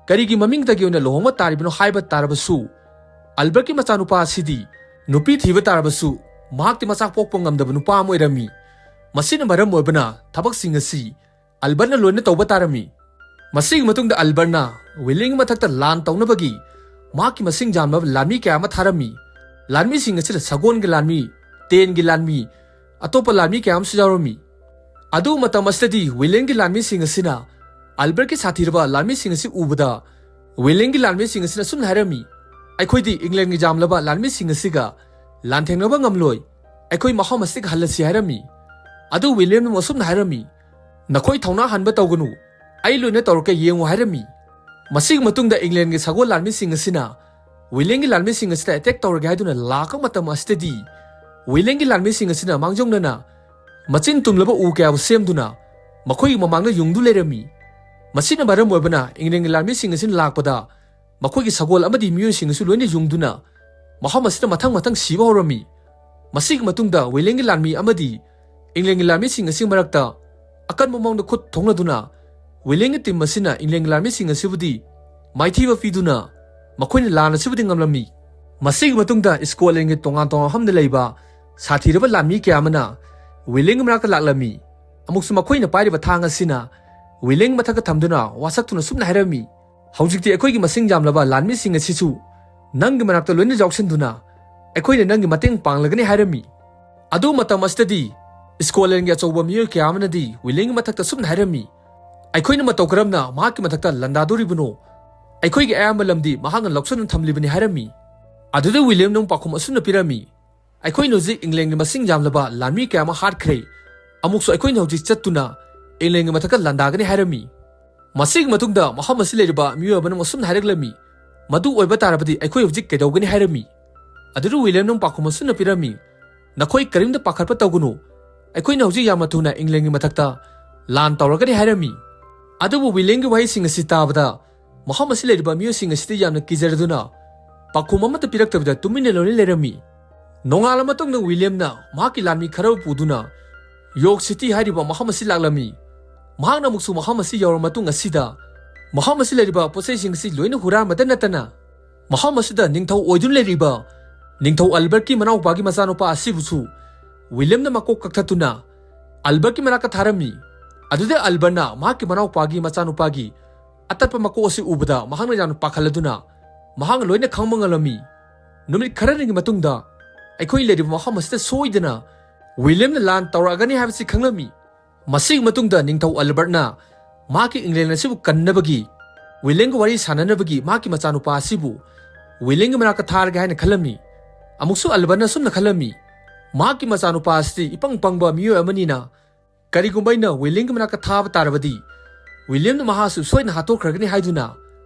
ꯀꯔꯤꯒꯤ ꯃꯃꯤꯡꯇꯒꯤ ꯑꯣꯏꯅ ꯂꯨꯍꯣꯡꯕ ꯇꯥꯔꯤꯕꯅꯣ ꯍꯥꯏꯕ ꯇꯥꯔꯕꯁꯨ, ꯑꯜꯕꯔꯠꯀꯤ ꯃꯆꯥꯅꯨꯄꯥ ꯑꯁꯤꯗꯤ ꯅꯨꯄꯤ ꯊꯤꯕ ꯇꯥꯔꯕꯁꯨ ꯃꯍꯥꯛꯇꯤ ꯃꯆꯥ ꯄꯣꯛꯄ ꯉꯝꯗꯕ ꯅꯨꯄꯥ ꯑꯃ ꯑꯣꯏꯔꯝꯃꯤ꯫ ꯃꯁꯤꯅ ꯃꯔꯝ ꯑꯣꯏꯕꯅ ꯊꯕꯛꯁꯤꯡ ꯑꯁꯤ ꯑꯜꯕꯔꯠꯅ ꯂꯣꯏꯅ ꯇꯧꯕ ꯇꯥꯔꯝꯃꯤ꯫ ꯃꯁꯤꯒꯤ ꯃꯇꯨꯡꯗ ꯑꯜꯕꯔꯠꯅ ꯋꯤꯂꯤꯌꯝꯒꯤ ꯃꯊꯛꯇ ꯂꯥꯟ ꯇꯧꯅꯕꯒꯤ ꯃꯍꯥꯛꯀꯤ ꯃꯁꯤꯡ ꯌꯥꯝꯂꯕ ꯂꯥꯟꯃꯤ ꯀꯌꯥ ꯑꯃ ꯊꯥꯔꯝꯃꯤ꯫ ꯂꯥꯟꯃꯤꯁꯤꯡ ꯑꯁꯤꯗ ꯁꯒꯣꯜꯒꯤ ꯂꯥꯟꯃꯤ, ꯇꯦꯟꯒꯤ ꯂꯥꯟꯃꯤ, ꯑꯇꯣꯞꯄ ꯂꯥꯟꯃꯤ ꯀꯌꯥ ꯑꯃꯁꯨ ꯌꯥꯎꯔꯝꯃꯤ꯫ ꯑꯗꯨ ꯃꯇꯝ ꯑꯁꯤꯗꯗꯤ ꯋꯤꯂꯤꯌꯝꯒꯤ ꯂꯥꯟꯃꯤꯁꯤꯡ ꯑꯁꯤꯅ ꯑꯜꯕꯔꯠꯀꯤ ꯁꯥꯊꯤꯔꯕ ꯂꯥꯟꯃꯤꯁꯤꯡ ꯑꯁꯤ ꯎꯕꯗ, ꯋꯤꯂꯤꯌꯝꯒꯤ ꯂꯥꯟꯃꯤꯁꯤꯡ ꯑꯁꯤꯅ ꯑꯁꯨꯝꯅ ꯍꯥꯏꯔꯝꯃꯤ, "ꯑꯩꯈꯣꯏꯗꯤ ꯏꯪꯂꯦꯟꯒꯤ ꯌꯥꯝꯂꯕ ꯂꯥꯟꯃꯤꯁꯤꯡ ꯑꯁꯤꯒ ꯂꯥꯟꯊꯦꯡꯅꯕ ꯉꯝꯂꯣꯏ꯫ ꯑꯩꯈꯣꯏ ꯃꯐꯝ ꯑꯁꯤꯗꯒꯤ ꯍꯜꯂꯁꯤ" ꯍꯥꯏꯔꯝꯃꯤ꯫ ꯑꯗꯨ ꯋꯤꯂꯤꯌꯝꯅ ꯑꯃꯨꯛ ꯑꯁꯨꯝꯅ ꯍꯥꯏꯔꯝꯃꯤ, "ꯅꯈꯣꯏ ꯊꯧꯅꯥ ꯍꯟꯕ ꯇꯧꯒꯅꯨ, ꯑꯩ ꯂꯣꯏꯅ ꯇꯧꯔꯛꯀꯦ, ꯌꯦꯡꯉꯨ" ꯍꯥꯏꯔꯝꯃꯤ꯫ ꯃꯁꯤꯒꯤ ꯃꯇꯨꯡꯗ ꯏꯪꯂꯦꯟꯒꯤ ꯁꯒꯣꯜ ꯂꯥꯟꯃꯤꯁꯤꯡ ꯑꯁꯤꯅ ꯋꯤꯂꯤꯌꯝꯒꯤ ꯂꯥꯟꯃꯤꯁꯤꯡ ꯑꯁꯤꯗ ꯑꯦꯇꯦꯛ ꯇꯧꯔꯒꯦ ꯍꯥꯏꯗꯨꯅ ꯂꯥꯛꯄ ꯃꯇꯝ ꯑꯁꯤꯗꯗꯤ, ꯋꯤꯂꯤꯌꯝꯒꯤ ꯂꯥꯟꯃꯤꯁꯤꯡ ꯑꯁꯤꯅ ꯃꯥꯡꯖꯧꯅꯅ ꯃꯆꯤꯟ ꯇꯨꯝꯂꯕ ꯎ ꯀꯌꯥꯕꯨ ꯁꯦꯝꯗꯨꯅ ꯃꯈꯣꯏꯒꯤ ꯃꯃꯥꯡꯗ ꯌꯨꯡꯗꯨ ꯂꯩꯔꯝꯃꯤ꯫ ꯃꯁꯤꯅ ꯃꯔꯝ ꯑꯣꯏꯕꯅ ꯏꯪꯂꯦꯟꯒꯤ ꯂꯥꯟꯃꯤꯁꯤꯡ ꯑꯁꯤꯅ ꯂꯥꯛꯄꯗ ꯃꯈꯣꯏꯒꯤ ꯁꯒꯣꯜ ꯑꯃꯗꯤ ꯃꯤꯑꯣꯏꯁꯤꯡ ꯑꯁꯤ ꯂꯣꯏꯅ ꯌꯨꯡꯗꯨꯅ ꯃꯐꯝ ꯑꯁꯤꯗ ꯃꯊꯪ ꯃꯊꯪ ꯁꯤꯕ ꯍꯧꯔꯝꯃꯤ꯫ ꯃꯁꯤꯒꯤ ꯃꯇꯨꯡꯗ ꯋꯤꯂꯤꯌꯝꯒꯤ ꯂꯥꯟꯃꯤ ꯑꯃꯗꯤ ꯏꯪꯂꯦꯟꯒꯤ ꯂꯥꯟꯃꯤꯁꯤꯡ ꯑꯁꯤ ꯃꯔꯛꯇ ꯑꯀꯟꯕ ꯃꯑꯣꯡꯗ ꯈꯨꯠ ꯊꯣꯡꯅꯗꯨꯅ ꯋꯤꯂꯤꯌꯝꯒꯤ ꯇꯤꯝ ꯑꯁꯤꯅ ꯏꯪꯂꯦꯟꯒꯤ ꯂꯥꯟꯃꯤꯁꯤꯡ ꯑꯁꯤꯕꯨꯗꯤ ꯃꯥꯏꯊꯤꯕ ꯄꯤꯗꯨꯅ ꯃꯈꯣꯏꯅ ꯂꯥꯟ ꯑꯁꯤꯕꯨꯗꯤ ꯉꯝꯂꯝꯃꯤ꯫ ꯃꯁꯤꯒꯤ ꯃꯇꯨꯡꯗ ꯁ꯭ꯀꯣꯠꯂꯦꯟꯒꯤ ꯇꯣꯉꯥꯟ ꯇꯣꯉꯥꯟꯕ ꯃꯐꯝꯗ ꯂꯩꯕ ꯁꯥꯊꯤꯔꯕ ꯂꯥꯟꯃꯤ ꯀꯌꯥ ꯑꯃꯅ ꯋꯤꯂꯤꯌꯝꯒꯤ ꯃꯅꯥꯛꯇ ꯂꯥꯛꯂꯝꯃꯤ꯫ ꯑꯃꯨꯛꯁꯨ ꯃꯈꯣꯏꯅ ꯄꯥꯏꯔꯤꯕ ꯊꯥꯡ ꯑꯁꯤꯅ ꯋꯤꯂꯤꯌꯝꯒꯤ ꯃꯊꯛꯇ ꯊꯝꯗꯨꯅ ꯋꯥꯁꯛꯇꯨꯅ ꯁꯨꯝꯅ ꯍꯥꯏꯔꯝꯃꯤ, "ꯍꯧꯖꯤꯛꯇꯤ ꯑꯩꯈꯣꯏꯒꯤ ꯃꯁꯤꯡ ꯌꯥꯝꯂꯕ ꯂꯥꯟꯃꯤꯁꯤꯡ ꯑꯁꯤꯁꯨ ꯅꯪꯒꯤ ꯃꯅꯥꯛꯇ ꯂꯣꯏꯅ ꯌꯥꯎꯁꯤꯟꯗꯨꯅ ꯑꯩꯈꯣꯏꯅ ꯅꯪꯒꯤ ꯃꯇꯦꯡ ꯄꯥꯡꯂꯒꯅꯤ" ꯍꯥꯏꯔꯝꯃꯤ꯫ ꯑꯗꯨ ꯃꯇꯝ ꯑꯁꯤꯗꯗꯤ ꯁ꯭ꯀꯣꯠꯂꯦꯟꯒꯤ ꯑꯆꯧꯕ ꯃꯤꯑꯣꯏ ꯀꯌꯥ ꯑꯃꯅꯗꯤ ꯋꯤꯂꯤꯌꯝꯒꯤ ꯃꯊꯛꯇ ꯁꯨꯝꯅ ꯍꯥꯏꯔꯝꯃꯤ, "ꯑꯩꯈꯣꯏꯅ ꯃꯇꯧ ꯀꯔꯝꯅ ꯃꯍꯥꯛꯀꯤ ꯃꯊꯛꯇ ꯂꯥꯟꯗꯥꯗꯣꯔꯤꯕꯅꯣ? ꯑꯩꯈꯣꯏꯒꯤ ꯑꯌꯥꯝꯕ ꯂꯝꯗꯤ ꯃꯍꯥꯛꯅ ꯂꯧꯁꯤꯟꯗꯨꯅ ꯊꯝꯂꯤꯕꯅꯤ" ꯍꯥꯏꯔꯝꯃꯤ꯫ ꯑꯗꯨꯗ ꯋꯤꯂꯤꯌꯝꯅ ꯑꯃꯨꯛ ꯄꯥꯎꯈꯨꯝ ꯑꯁꯨꯝꯅ ꯄꯤꯔꯝꯃꯤ, "ꯑꯩꯈꯣꯏꯅ ꯍꯧꯖꯤꯛ ꯏꯪꯂꯦꯟꯒꯤ ꯃꯁꯤꯡ ꯌꯥꯝꯂꯕ ꯂꯥꯟꯃꯤ ꯀꯌꯥ ꯑꯃ ꯍꯥꯠꯈ꯭ꯔꯦ꯫ ꯑꯃꯨꯛꯁꯨ ꯑꯩꯈꯣꯏꯅ ꯍꯧꯖꯤꯛ ꯆꯠꯇꯨꯅ ꯏꯪꯂꯦꯟꯒꯤ ꯃꯊꯛꯇ ꯂꯥꯟꯗꯥꯒꯅꯤ" ꯍꯥꯏꯔꯝꯃꯤ꯫ ꯃꯁꯤꯒꯤ ꯃꯇꯨꯡꯗ ꯃꯐꯝ ꯑꯁꯤ ꯂꯩꯔꯤꯕ ꯃꯤꯑꯣꯏ ꯑꯃꯅ ꯑꯃꯨꯛ ꯑꯁꯨꯝꯅ ꯍꯥꯏꯔꯛꯂꯝꯃꯤ, "ꯃꯗꯨ ꯑꯣꯏꯕ ꯇꯥꯔꯕꯗꯤ ꯑꯩꯈꯣꯏ ꯍꯧꯖꯤꯛ ꯀꯩꯗꯧꯒꯅꯤ?" ꯍꯥꯏꯔꯝꯃꯤ꯫ ꯑꯗꯨꯗ ꯋꯤꯂꯤꯌꯝꯅ ꯑꯃꯨꯛ ꯄꯥꯎꯈꯨꯝ ꯑꯁꯨꯝꯅ ꯄꯤꯔꯝꯃꯤ, "ꯅꯈꯣꯏ ꯀꯔꯤꯝꯇ ꯄꯥꯈꯠꯄ ꯇꯧꯒꯅꯨ, ꯑꯩꯈꯣꯏꯅ ꯍꯧꯖꯤꯛ ꯌꯥꯝꯅ ꯊꯨꯅ ꯏꯪꯂꯦꯟꯒꯤ ꯃꯊꯛꯇ ꯂꯥꯟ ꯇꯧꯔꯒꯅꯤ" ꯍꯥꯏꯔꯝꯃꯤ꯫ ꯑꯗꯨꯕꯨ ꯋꯤꯂꯤꯌꯝꯒꯤ ꯋꯥꯍꯩꯁꯤꯡ ꯑꯁꯤ ꯇꯥꯕꯗ ꯃꯐꯝ ꯑꯁꯤ ꯂꯩꯔꯤꯕ ꯃꯤꯑꯣꯏꯁꯤꯡ ꯑꯁꯤꯗ ꯌꯥꯝꯅ ꯀꯤꯖꯔꯗꯨꯅ ꯄꯥꯎꯈꯨꯝ ꯑꯃꯠꯇ ꯄꯤꯔꯛꯇꯕꯤꯗ ꯇꯨꯃꯤꯟꯅ ꯂꯣꯏꯅ ꯂꯩꯔꯝꯃꯤ꯫ ꯅꯣꯡꯉꯥꯜꯂ ꯃꯇꯨꯡꯗ ꯋꯤꯂꯤꯌꯝꯅ ꯃꯍꯥꯛꯀꯤ ꯂꯥꯟꯃꯤ ꯈꯔꯕꯨ ꯄꯨꯗꯨꯅ ꯌꯣꯔꯛ ꯁꯤꯇꯤ ꯍꯥꯏꯔꯤꯕ ꯃꯐꯝ ꯑꯁꯤ ꯂꯥꯛꯂꯝꯃꯤ꯫ ꯃꯍꯥꯛꯅ ꯑꯃꯨꯛꯁꯨ ꯃꯐꯝ ꯑꯁꯤ ꯌꯧꯔꯕ ꯃꯇꯨꯡ ꯑꯁꯤꯗ ꯃꯐꯝ ꯑꯁꯤ ꯂꯩꯔꯤꯕ ꯄꯣꯠꯆꯩꯁꯤꯡ ꯑꯁꯤ ꯂꯣꯏꯅ ꯍꯨꯔꯥꯟꯕꯗ ꯅꯠꯇꯅ ꯃꯐꯝ ꯑꯁꯤꯗ ꯅꯤꯡꯊꯧ ꯑꯣꯏꯗꯨꯅ ꯂꯩꯔꯤꯕ ꯅꯤꯡꯊꯧ ꯑꯜꯕꯔꯠꯀꯤ ꯃꯅꯥꯎꯄꯥꯒꯤ ꯃꯆꯥꯅꯨꯄꯥ ꯑꯁꯤꯕꯨꯁꯨ ꯋꯤꯂꯤꯌꯝꯅ ꯃꯀꯣꯛ ꯀꯛꯊꯠꯇꯨꯅ ꯑꯜꯕꯔꯠꯀꯤ ꯃꯅꯥꯛꯇ ꯊꯥꯔꯝꯃꯤ꯫ ꯑꯗꯨꯗ ꯑꯜꯕꯔꯠꯅ ꯃꯍꯥꯛꯀꯤ ꯃꯅꯥꯎꯄꯥꯒꯤ ꯃꯆꯥꯅꯨꯄꯥꯒꯤ ꯑꯇꯠꯄ ꯃꯀꯣꯛ ꯑꯁꯤ ꯎꯕꯗ ꯃꯍꯥꯛꯅ ꯌꯥꯝꯅ ꯄꯥꯈꯠꯂꯗꯨꯅ ꯃꯍꯥꯛꯅ ꯂꯣꯏꯅ ꯈꯪꯕ ꯉꯝꯂꯝꯃꯤ꯫ ꯅꯨꯃꯤꯠ ꯈꯔꯅꯤꯒꯤ ꯃꯇꯨꯡꯗ ꯑꯩꯈꯣꯏ ꯂꯩꯔꯤꯕ ꯃꯐꯝ ꯑꯁꯤꯗ ꯁꯣꯏꯗꯅ ꯋꯤꯂꯤꯌꯝꯅ ꯂꯥꯟ ꯇꯧꯔꯛꯑꯒꯅꯤ ꯍꯥꯏꯕꯁꯤ ꯈꯪꯂꯝꯃꯤ꯫ ꯃꯁꯤꯒꯤ ꯃꯇꯨꯡꯗ ꯅꯤꯡꯊꯧ ꯑꯜꯕꯔꯠꯅ ꯃꯍꯥꯛꯀꯤ ꯏꯪꯂꯦꯟ ꯑꯁꯤꯕꯨ ꯀꯟꯅꯕꯒꯤ ꯋꯤꯂꯤꯌꯝꯒ ꯋꯥꯔꯤ ꯁꯥꯟꯅꯅꯕꯒꯤ ꯃꯍꯥꯛꯀꯤ ꯃꯆꯥꯅꯨꯄꯥ ꯑꯁꯤꯕꯨ ꯋꯤꯂꯤꯌꯝꯒꯤ ꯃꯅꯥꯛꯇ ꯊꯥꯔꯒꯦ ꯍꯥꯏꯅ ꯈꯜꯂꯝꯃꯤ꯫ ꯑꯃꯨꯛꯁꯨ ꯑꯜꯕꯔꯠꯅ ꯑꯁꯨꯝꯅ ꯈꯜꯂꯝꯃꯤ, "ꯃꯍꯥꯛꯀꯤ ꯃꯆꯥꯅꯨꯄꯥ ꯑꯁꯤ ꯏꯄꯪ ꯄꯪꯕ ꯃꯤꯑꯣꯏ ꯑꯃꯅꯤꯅ ꯀꯔꯤꯒꯨꯝꯕ ꯑꯩꯅ ꯋꯤꯂꯤꯌꯝꯒꯤ ꯃꯅꯥꯛꯇ ꯊꯥꯕ ꯇꯥꯔꯕꯗꯤ ꯋꯤꯂꯤꯌꯝꯅ ꯃꯍꯥꯛꯁꯨ ꯁꯣꯏꯗꯅ ꯍꯥꯠꯇꯣꯛꯈ꯭ꯔꯒꯅꯤ" ꯍꯥꯏꯗꯨꯅ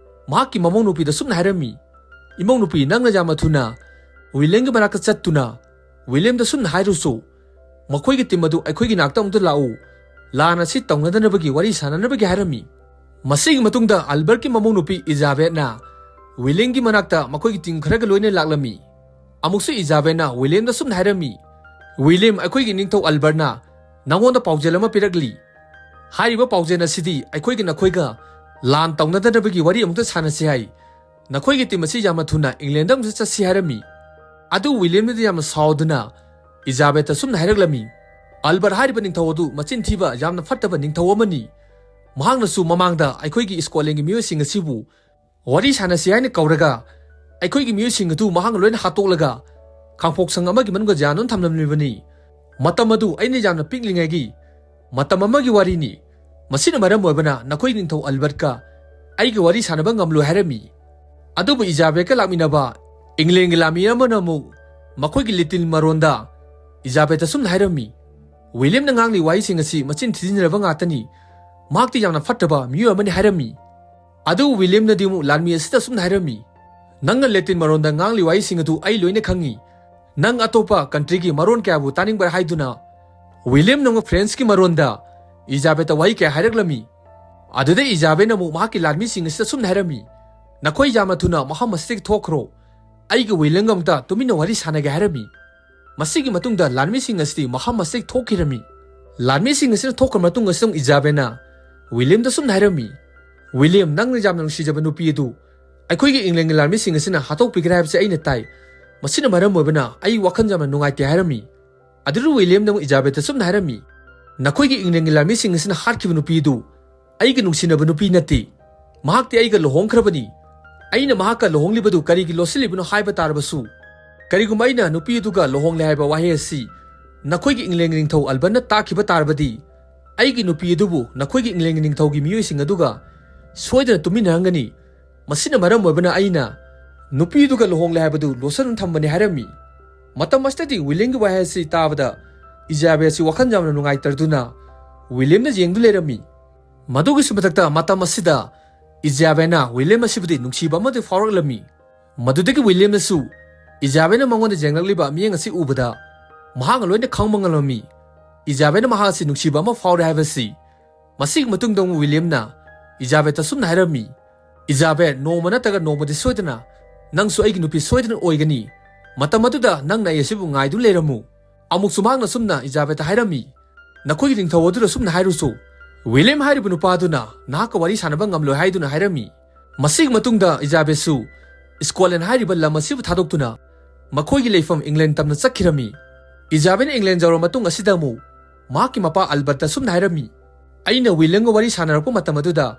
ꯃꯍꯥꯛꯀꯤ ꯃꯃꯧ ꯅꯨꯄꯤꯗ ꯁꯨꯝꯅ ꯍꯥꯏꯔꯝꯃꯤ, "ꯏꯃꯧ ꯅꯨꯄꯤ, ꯅꯪꯅ ꯌꯥꯝꯅ ꯊꯨꯅ ꯋꯤꯂꯤꯌꯝꯒꯤ ꯃꯅꯥꯛꯇ ꯆꯠꯇꯨꯅ ꯋꯤꯂꯤꯌꯝꯗ ꯁꯨꯝꯅ ꯍꯥꯏꯔꯨꯁꯨ, ꯃꯈꯣꯏꯒꯤ ꯇꯤꯝ ꯑꯗꯨ ꯑꯩꯈꯣꯏꯒꯤ ꯅꯥꯛꯇ ꯑꯃꯨꯛꯇ ꯂꯥꯛꯎ, ꯂꯥꯟ ꯑꯁꯤ ꯇꯧꯅꯗꯅꯕꯒꯤ ꯋꯥꯔꯤ ꯁꯥꯟꯅꯅꯕꯒꯤ" ꯍꯥꯏꯔꯝꯃꯤ꯫ ꯃꯁꯤꯒꯤ ꯃꯇꯨꯡꯗ ꯑꯜꯕꯔꯠꯀꯤ ꯃꯃꯧ ꯅꯨꯄꯤ ꯏꯖꯥꯕꯦꯠꯅ ꯋꯤꯂꯤꯌꯝꯒꯤ ꯃꯅꯥꯛꯇ ꯃꯈꯣꯏꯒꯤ ꯇꯤꯝ ꯈꯔꯒ ꯂꯣꯏꯅ ꯂꯥꯛꯂꯝꯃꯤ꯫ ꯑꯃꯨꯛꯁꯨ ꯏꯖꯥꯕꯦꯠꯅ ꯋꯤꯂꯤꯌꯝꯗ ꯁꯨꯝꯅ ꯍꯥꯏꯔꯝꯃꯤ, "ꯋꯤꯂꯤꯌꯝ, ꯑꯩꯈꯣꯏꯒꯤ ꯅꯤꯡꯊꯧ ꯑꯜꯕꯔꯠꯅ ꯅꯉꯣꯟꯗ ꯄꯥꯎꯖꯦꯜ ꯑꯃ ꯄꯤꯔꯛꯂꯤ꯫ ꯍꯥꯏꯔꯤꯕ ꯄꯥꯎꯖꯦꯜ ꯑꯁꯤꯗꯤ ꯑꯩꯈꯣꯏꯒꯤ ꯅꯈꯣꯏꯒ ꯂꯥꯟ ꯇꯧꯅꯗꯅꯕꯒꯤ ꯋꯥꯔꯤ ꯑꯃꯨꯛꯇ ꯁꯥꯟꯅꯁꯤ ꯍꯥꯏ꯫ ꯅꯈꯣꯏꯒꯤ ꯇꯤꯝ ꯑꯁꯤ ꯌꯥꯝꯅ ꯊꯨꯅ ꯏꯪꯂꯦꯟꯗ ꯑꯃꯨꯛꯇ ꯆꯠꯁꯤ ꯍꯥꯏꯔꯝꯃꯤ"꯫ ꯑꯗꯨ ꯋꯤꯂꯤꯌꯝꯅꯗꯤ ꯌꯥꯝꯅ ꯁꯥꯎꯗꯨꯅ ꯏꯖꯥꯕꯦꯠꯇ ꯁꯨꯝꯅ ꯍꯥꯏꯔꯛꯂꯝꯃꯤ, "ꯑꯜꯕꯔꯠ ꯍꯥꯏꯔꯤꯕ ꯅꯤꯡꯊꯧ ꯑꯗꯨ ꯃꯆꯤꯟ ꯊꯤꯕ, ꯌꯥꯝꯅ ꯐꯠꯇꯕ ꯅꯤꯡꯊꯧ ꯑꯃꯅꯤ꯫ ꯃꯍꯥꯛꯅꯁꯨ ꯃꯃꯥꯡꯗ ꯑꯩꯈꯣꯏꯒꯤ ꯁ꯭ꯀꯣꯠꯂꯦꯟꯒꯤ ꯃꯤꯑꯣꯏꯁꯤꯡ ꯑꯁꯤꯕꯨ ꯋꯥꯔꯤ ꯁꯥꯟꯅꯁꯤ ꯍꯥꯏꯅ ꯀꯧꯔꯒ, ꯑꯩꯈꯣꯏꯒꯤ ꯃꯤꯑꯣꯏꯁꯤꯡ ꯑꯗꯨ ꯃꯍꯥꯛꯅ ꯂꯣꯏꯅ ꯍꯥꯠꯇꯣꯛꯂꯒ ꯈꯥꯡꯄꯣꯛꯁꯪ ꯑꯃꯒꯤ ꯃꯅꯨꯡꯗ ꯌꯥꯟꯗꯨꯅ ꯊꯝꯂꯝꯂꯤꯕꯅꯤ꯫ ꯃꯇꯝ ꯑꯗꯨ ꯑꯩꯅ ꯌꯥꯝꯅ ꯄꯤꯛꯂꯤꯉꯩꯒꯤ ꯃꯇꯝ ꯑꯃꯒꯤ ꯋꯥꯔꯤꯅꯤ꯫ ꯃꯁꯤꯅ ꯃꯔꯝ ꯑꯣꯏꯕꯅ ꯅꯈꯣꯏ ꯅꯤꯡꯊꯧ ꯑꯜꯕꯔꯠꯀ ꯑꯩꯒ ꯋꯥꯔꯤ ꯁꯥꯟꯅꯕ ꯉꯝꯂꯣꯏ" ꯍꯥꯏꯔꯝꯃꯤ꯫ ꯑꯗꯨꯕꯨ ꯏꯖꯥꯕꯦꯠꯀ ꯂꯥꯛꯃꯤꯟꯅꯕ ꯏꯪꯂꯦꯟꯒꯤ ꯂꯥꯟꯃꯤ ꯑꯃꯅ ꯑꯃꯨꯛ ꯃꯈꯣꯏꯒꯤ ꯂꯤꯇꯤꯜ ꯃꯔꯣꯟꯗ ꯏꯖꯥꯕꯦꯠꯇ ꯁꯨꯝꯅ ꯍꯥꯏꯔꯝꯃꯤ, "ꯋꯤꯂꯤꯌꯝꯅ ꯉꯥꯡꯂꯤ ꯋꯥꯍꯩꯁꯤꯡ ꯑꯁꯤ ꯃꯆꯤꯟ ꯊꯤꯖꯤꯟꯅꯔꯕ ꯉꯥꯛꯇꯅꯤ꯫ ꯃꯍꯥꯛꯇꯤ ꯌꯥꯝꯅ ꯐꯠꯇꯕ ꯃꯤꯑꯣꯏ ꯑꯃꯅꯤ" ꯍꯥꯏꯔꯝꯃꯤ꯫ ꯑꯗꯨꯕꯨ ꯋꯤꯂꯤꯌꯝꯅꯗꯤ ꯑꯃꯨꯛ ꯂꯥꯟꯃꯤ ꯑꯁꯤꯗ ꯁꯨꯝꯅ ꯍꯥꯏꯔꯝꯃꯤ, "ꯅꯪꯅ ꯂꯦꯇꯤꯟ ꯃꯔꯣꯟꯗ ꯉꯥꯡꯂꯤ ꯋꯥꯍꯩꯁꯤꯡ ꯑꯗꯨ ꯑꯩ ꯂꯣꯏꯅ ꯈꯪꯉꯤ꯫ ꯅꯪ ꯑꯇꯣꯞꯄ ꯀꯟꯇ꯭ꯔꯤꯒꯤ ꯃꯔꯣꯟ ꯀꯌꯥꯕꯨ ꯇꯥꯅꯤꯡꯕ꯭ꯔꯥ?" ꯍꯥꯏꯗꯨꯅ ꯋꯤꯂꯤꯌꯝꯅ ꯑꯃꯨꯛ ꯐ꯭ꯔꯦꯟꯁꯀꯤ ꯃꯔꯣꯟꯗ ꯏꯖꯥꯕꯦꯠꯇ ꯋꯥꯍꯩ ꯀꯌꯥ ꯍꯥꯏꯔꯛꯂꯝꯃꯤ꯫ ꯑꯗꯨꯗ ꯏꯖꯥꯕꯦꯠꯅ ꯑꯃꯨꯛ ꯃꯍꯥꯛꯀꯤ ꯂꯥꯟꯃꯤꯁꯤꯡ ꯑꯁꯤꯗ ꯁꯨꯝꯅ ꯍꯥꯏꯔꯝꯃꯤ, "ꯅꯈꯣꯏ ꯌꯥꯝꯅ ꯊꯨꯅ ꯃꯐꯝ ꯑꯁꯤꯗꯒꯤ ꯊꯣꯛꯈ꯭ꯔꯣ꯫ ꯑꯩꯒꯤ ꯋꯤꯂꯤꯌꯝꯒ ꯑꯃꯨꯛꯇ ꯇꯨꯃꯤꯟꯅ ꯋꯥꯔꯤ ꯁꯥꯟꯅꯒꯦ" ꯍꯥꯏꯔꯝꯃꯤ꯫ ꯃꯁꯤꯒꯤ ꯃꯇꯨꯡꯗ ꯂꯥꯟꯃꯤꯁꯤꯡ ꯑꯁꯤꯗꯤ ꯃꯐꯝ ꯑꯁꯤꯗꯒꯤ ꯊꯣꯛꯈꯤꯔꯝꯃꯤ꯫ ꯂꯥꯟꯃꯤꯁꯤꯡ ꯑꯁꯤꯅ ꯊꯣꯛꯈ꯭ꯔ ꯃꯇꯨꯡ ꯑꯁꯤꯗ ꯑꯃꯨꯛ ꯏꯖꯥꯕꯦꯠꯅ ꯋꯤꯂꯤꯌꯝꯗ ꯁꯨꯝꯅ ꯍꯥꯏꯔꯝꯃꯤ, "ꯋꯤꯂꯤꯌꯝ, ꯅꯪꯅ ꯌꯥꯝꯅ ꯅꯨꯡꯁꯤꯖꯕ ꯅꯨꯄꯤ ꯑꯗꯨ ꯑꯩꯈꯣꯏꯒꯤ ꯏꯪꯂꯦꯟꯒꯤ ꯂꯥꯟꯃꯤꯁꯤꯡ ꯑꯁꯤꯅ ꯍꯥꯠꯇꯣꯛꯄꯤꯈ꯭ꯔꯦ ꯍꯥꯏꯕꯁꯤ ꯑꯩꯅ ꯇꯥꯏ꯫ ꯃꯁꯤꯅ ꯃꯔꯝ ꯑꯣꯏꯕꯅ ꯑꯩ ꯋꯥꯈꯜ ꯌꯥꯝꯅ ꯅꯨꯡꯉꯥꯏꯇꯦ" ꯍꯥꯏꯔꯝꯃꯤ꯫ ꯑꯗꯨꯗ ꯋꯤꯂꯤꯌꯝꯅ ꯑꯃꯨꯛ ꯏꯖꯥꯕꯦꯠꯇ ꯁꯨꯝꯅ ꯍꯥꯏꯔꯝꯃꯤ, "ꯅꯈꯣꯏꯒꯤ ꯏꯪꯂꯦꯟꯒꯤ ꯂꯥꯟꯃꯤꯁꯤꯡ ꯑꯁꯤꯅ ꯍꯥꯠꯈꯤꯕ ꯅꯨꯄꯤ ꯑꯗꯨ ꯑꯩꯒꯤ ꯅꯨꯡꯁꯤꯅꯕ ꯅꯨꯄꯤ ꯅꯠꯇꯦ꯫ ꯃꯍꯥꯛꯇꯤ ꯑꯩꯒ ꯂꯨꯍꯣꯡꯈ꯭ꯔꯕꯅꯤ꯫ ꯑꯩꯅ ꯃꯍꯥꯛꯀ ꯂꯨꯍꯣꯡꯂꯤꯕꯗꯨ ꯀꯔꯤꯒꯤ ꯂꯣꯠꯁꯤꯜꯂꯤꯕꯅꯣ ꯍꯥꯏꯕ ꯇꯥꯔꯕꯁꯨ, ꯀꯔꯤꯒꯨꯝꯕ ꯑꯩꯅ ꯅꯨꯄꯤ ꯑꯗꯨꯒ ꯂꯨꯍꯣꯡꯂꯦ ꯍꯥꯏꯕ ꯋꯥꯍꯩ ꯑꯁꯤ ꯅꯈꯣꯏꯒꯤ ꯏꯪꯂꯦꯟꯒꯤ ꯅꯤꯡꯊꯧ ꯑꯜꯕꯔꯠꯅ ꯇꯥꯈꯤꯕ ꯇꯥꯔꯕꯗꯤ, ꯑꯩꯒꯤ ꯅꯨꯄꯤ ꯑꯗꯨꯕꯨ ꯅꯈꯣꯏꯒꯤ ꯏꯪꯂꯦꯟꯒꯤ ꯅꯤꯡꯊꯧꯒꯤ ꯃꯤꯑꯣꯏꯁꯤꯡ ꯑꯗꯨꯒ ꯁꯣꯏꯗꯅ ꯇꯨꯃꯤꯟꯅꯍꯟꯒꯅꯤ꯫ ꯃꯁꯤꯅ ꯃꯔꯝ ꯑꯣꯏꯕꯅ ꯑꯩꯅ ꯅꯨꯄꯤ ꯑꯗꯨꯒ ꯂꯨꯍꯣꯡꯂꯦ ꯍꯥꯏꯕꯗꯨ ꯂꯣꯠꯁꯤꯟꯗꯨꯅ ꯊꯝꯕꯅꯤ" ꯍꯥꯏꯔꯝꯃꯤ꯫ ꯃꯇꯝ ꯑꯁꯤꯗꯗꯤ ꯋꯤꯂꯤꯌꯝꯒꯤ ꯋꯥꯍꯩ ꯑꯁꯤ ꯇꯥꯕꯗ ꯏꯖꯥꯕꯦꯠ ꯑꯁꯤ ꯋꯥꯈꯜ ꯌꯥꯝꯅ ꯅꯨꯡꯉꯥꯏꯇꯗꯨꯅ ꯋꯤꯂꯤꯌꯝꯅ ꯌꯦꯡꯗꯨꯅ ꯂꯩꯔꯝꯃꯤ꯫ ꯃꯗꯨꯒꯤꯁꯨ ꯃꯊꯛꯇ ꯃꯇꯝ ꯑꯁꯤꯗ ꯏꯖꯥꯕꯦꯠꯅ ꯋꯤꯂꯤꯌꯝ ꯑꯁꯤꯕꯨꯗꯤ ꯅꯨꯡꯁꯤꯕ ꯑꯃꯗꯤ ꯐꯥꯎꯔꯛꯂꯝꯃꯤ꯫ ꯃꯗꯨꯗꯒꯤ ꯋꯤꯂꯤꯌꯝꯅꯁꯨ ꯏꯖꯥꯕꯦꯠꯅ ꯃꯉꯣꯟꯗ ꯌꯦꯡꯂꯛꯂꯤꯕ ꯃꯤꯠꯌꯦꯡ ꯑꯁꯤ ꯎꯕꯗ ꯃꯍꯥꯛꯅ ꯂꯣꯏꯅ ꯈꯪꯕ ꯉꯝꯂꯝꯃꯤ꯫ ꯏꯖꯥꯕꯦꯠꯅ ꯃꯍꯥꯛ ꯑꯁꯤ ꯅꯨꯡꯁꯤꯕ ꯑꯃ ꯐꯥꯎꯔꯦ ꯍꯥꯏꯕꯁꯤ꯫ ꯃꯁꯤꯒꯤ ꯃꯇꯨꯡꯗ ꯑꯃꯨꯛ ꯋꯤꯂꯤꯌꯝꯅ ꯏꯖꯥꯕꯦꯠꯇ ꯁꯨꯝꯅ ꯍꯥꯏꯔꯝꯃꯤ, "ꯏꯖꯥꯕꯦꯠ, ꯅꯣꯡꯃ ꯅꯠꯇ꯭ꯔꯒ ꯅꯣꯡꯃꯗꯤ ꯁꯣꯏꯗꯅ ꯅꯪꯁꯨ ꯑꯩꯒꯤ ꯅꯨꯄꯤ ꯁꯣꯏꯗꯅ ꯑꯣꯏꯒꯅꯤ꯫ ꯃꯇꯝ ꯑꯗꯨꯗ ꯅꯪꯅ ꯑꯩ ꯑꯁꯤꯕꯨ ꯉꯥꯏꯗꯨꯅ ꯂꯩꯔꯝꯃꯨ꯫ ꯑꯃꯨꯛꯁꯨ ꯃꯍꯥꯛꯅ ꯁꯨꯝꯅ ꯏꯖꯥꯕꯦꯠꯇ ꯍꯥꯏꯔꯝꯃꯤ, "ꯅꯈꯣꯏꯒꯤ ꯅꯤꯡꯊꯧ ꯑꯗꯨꯗ ꯁꯨꯝꯅ ꯍꯥꯏꯔꯨꯁꯨ, ꯋꯤꯂꯤꯌꯝ ꯍꯥꯏꯔꯤꯕ ꯅꯨꯄꯥ ꯑꯗꯨꯅ ꯅꯍꯥꯛꯀ ꯋꯥꯔꯤ ꯁꯥꯟꯅꯕ ꯉꯝꯂꯣꯏ" ꯍꯥꯏꯗꯨꯅ ꯍꯥꯏꯔꯝꯃꯤ꯫ ꯃꯁꯤꯒꯤ ꯃꯇꯨꯡꯗ ꯏꯖꯥꯕꯦꯠꯁꯨ ꯁ꯭ꯀꯣꯠꯂꯦꯟ ꯍꯥꯏꯔꯤꯕ ꯂꯝ ꯑꯁꯤꯕꯨ ꯊꯥꯗꯣꯛꯇꯨꯅ ꯃꯈꯣꯏꯒꯤ ꯂꯩꯐꯝ ꯏꯪꯂꯦꯟ ꯇꯝꯅ ꯆꯠꯈꯤꯔꯝꯃꯤ꯫ ꯏꯖꯥꯕꯦꯠꯅ ꯏꯪꯂꯦꯟ ꯌꯧꯔꯕ ꯃꯇꯨꯡ ꯑꯁꯤꯗ ꯑꯃꯨꯛ ꯃꯍꯥꯛꯀꯤ ꯃꯄꯥ ꯑꯜꯕꯔꯠꯇ ꯁꯨꯝꯅ ꯍꯥꯏꯔꯝꯃꯤ, "ꯑꯩꯅ ꯋꯤꯂꯤꯌꯝꯒ ꯋꯥꯔꯤ ꯁꯥꯟꯅꯔꯛꯄ ꯃꯇꯝ ꯑꯗꯨꯗ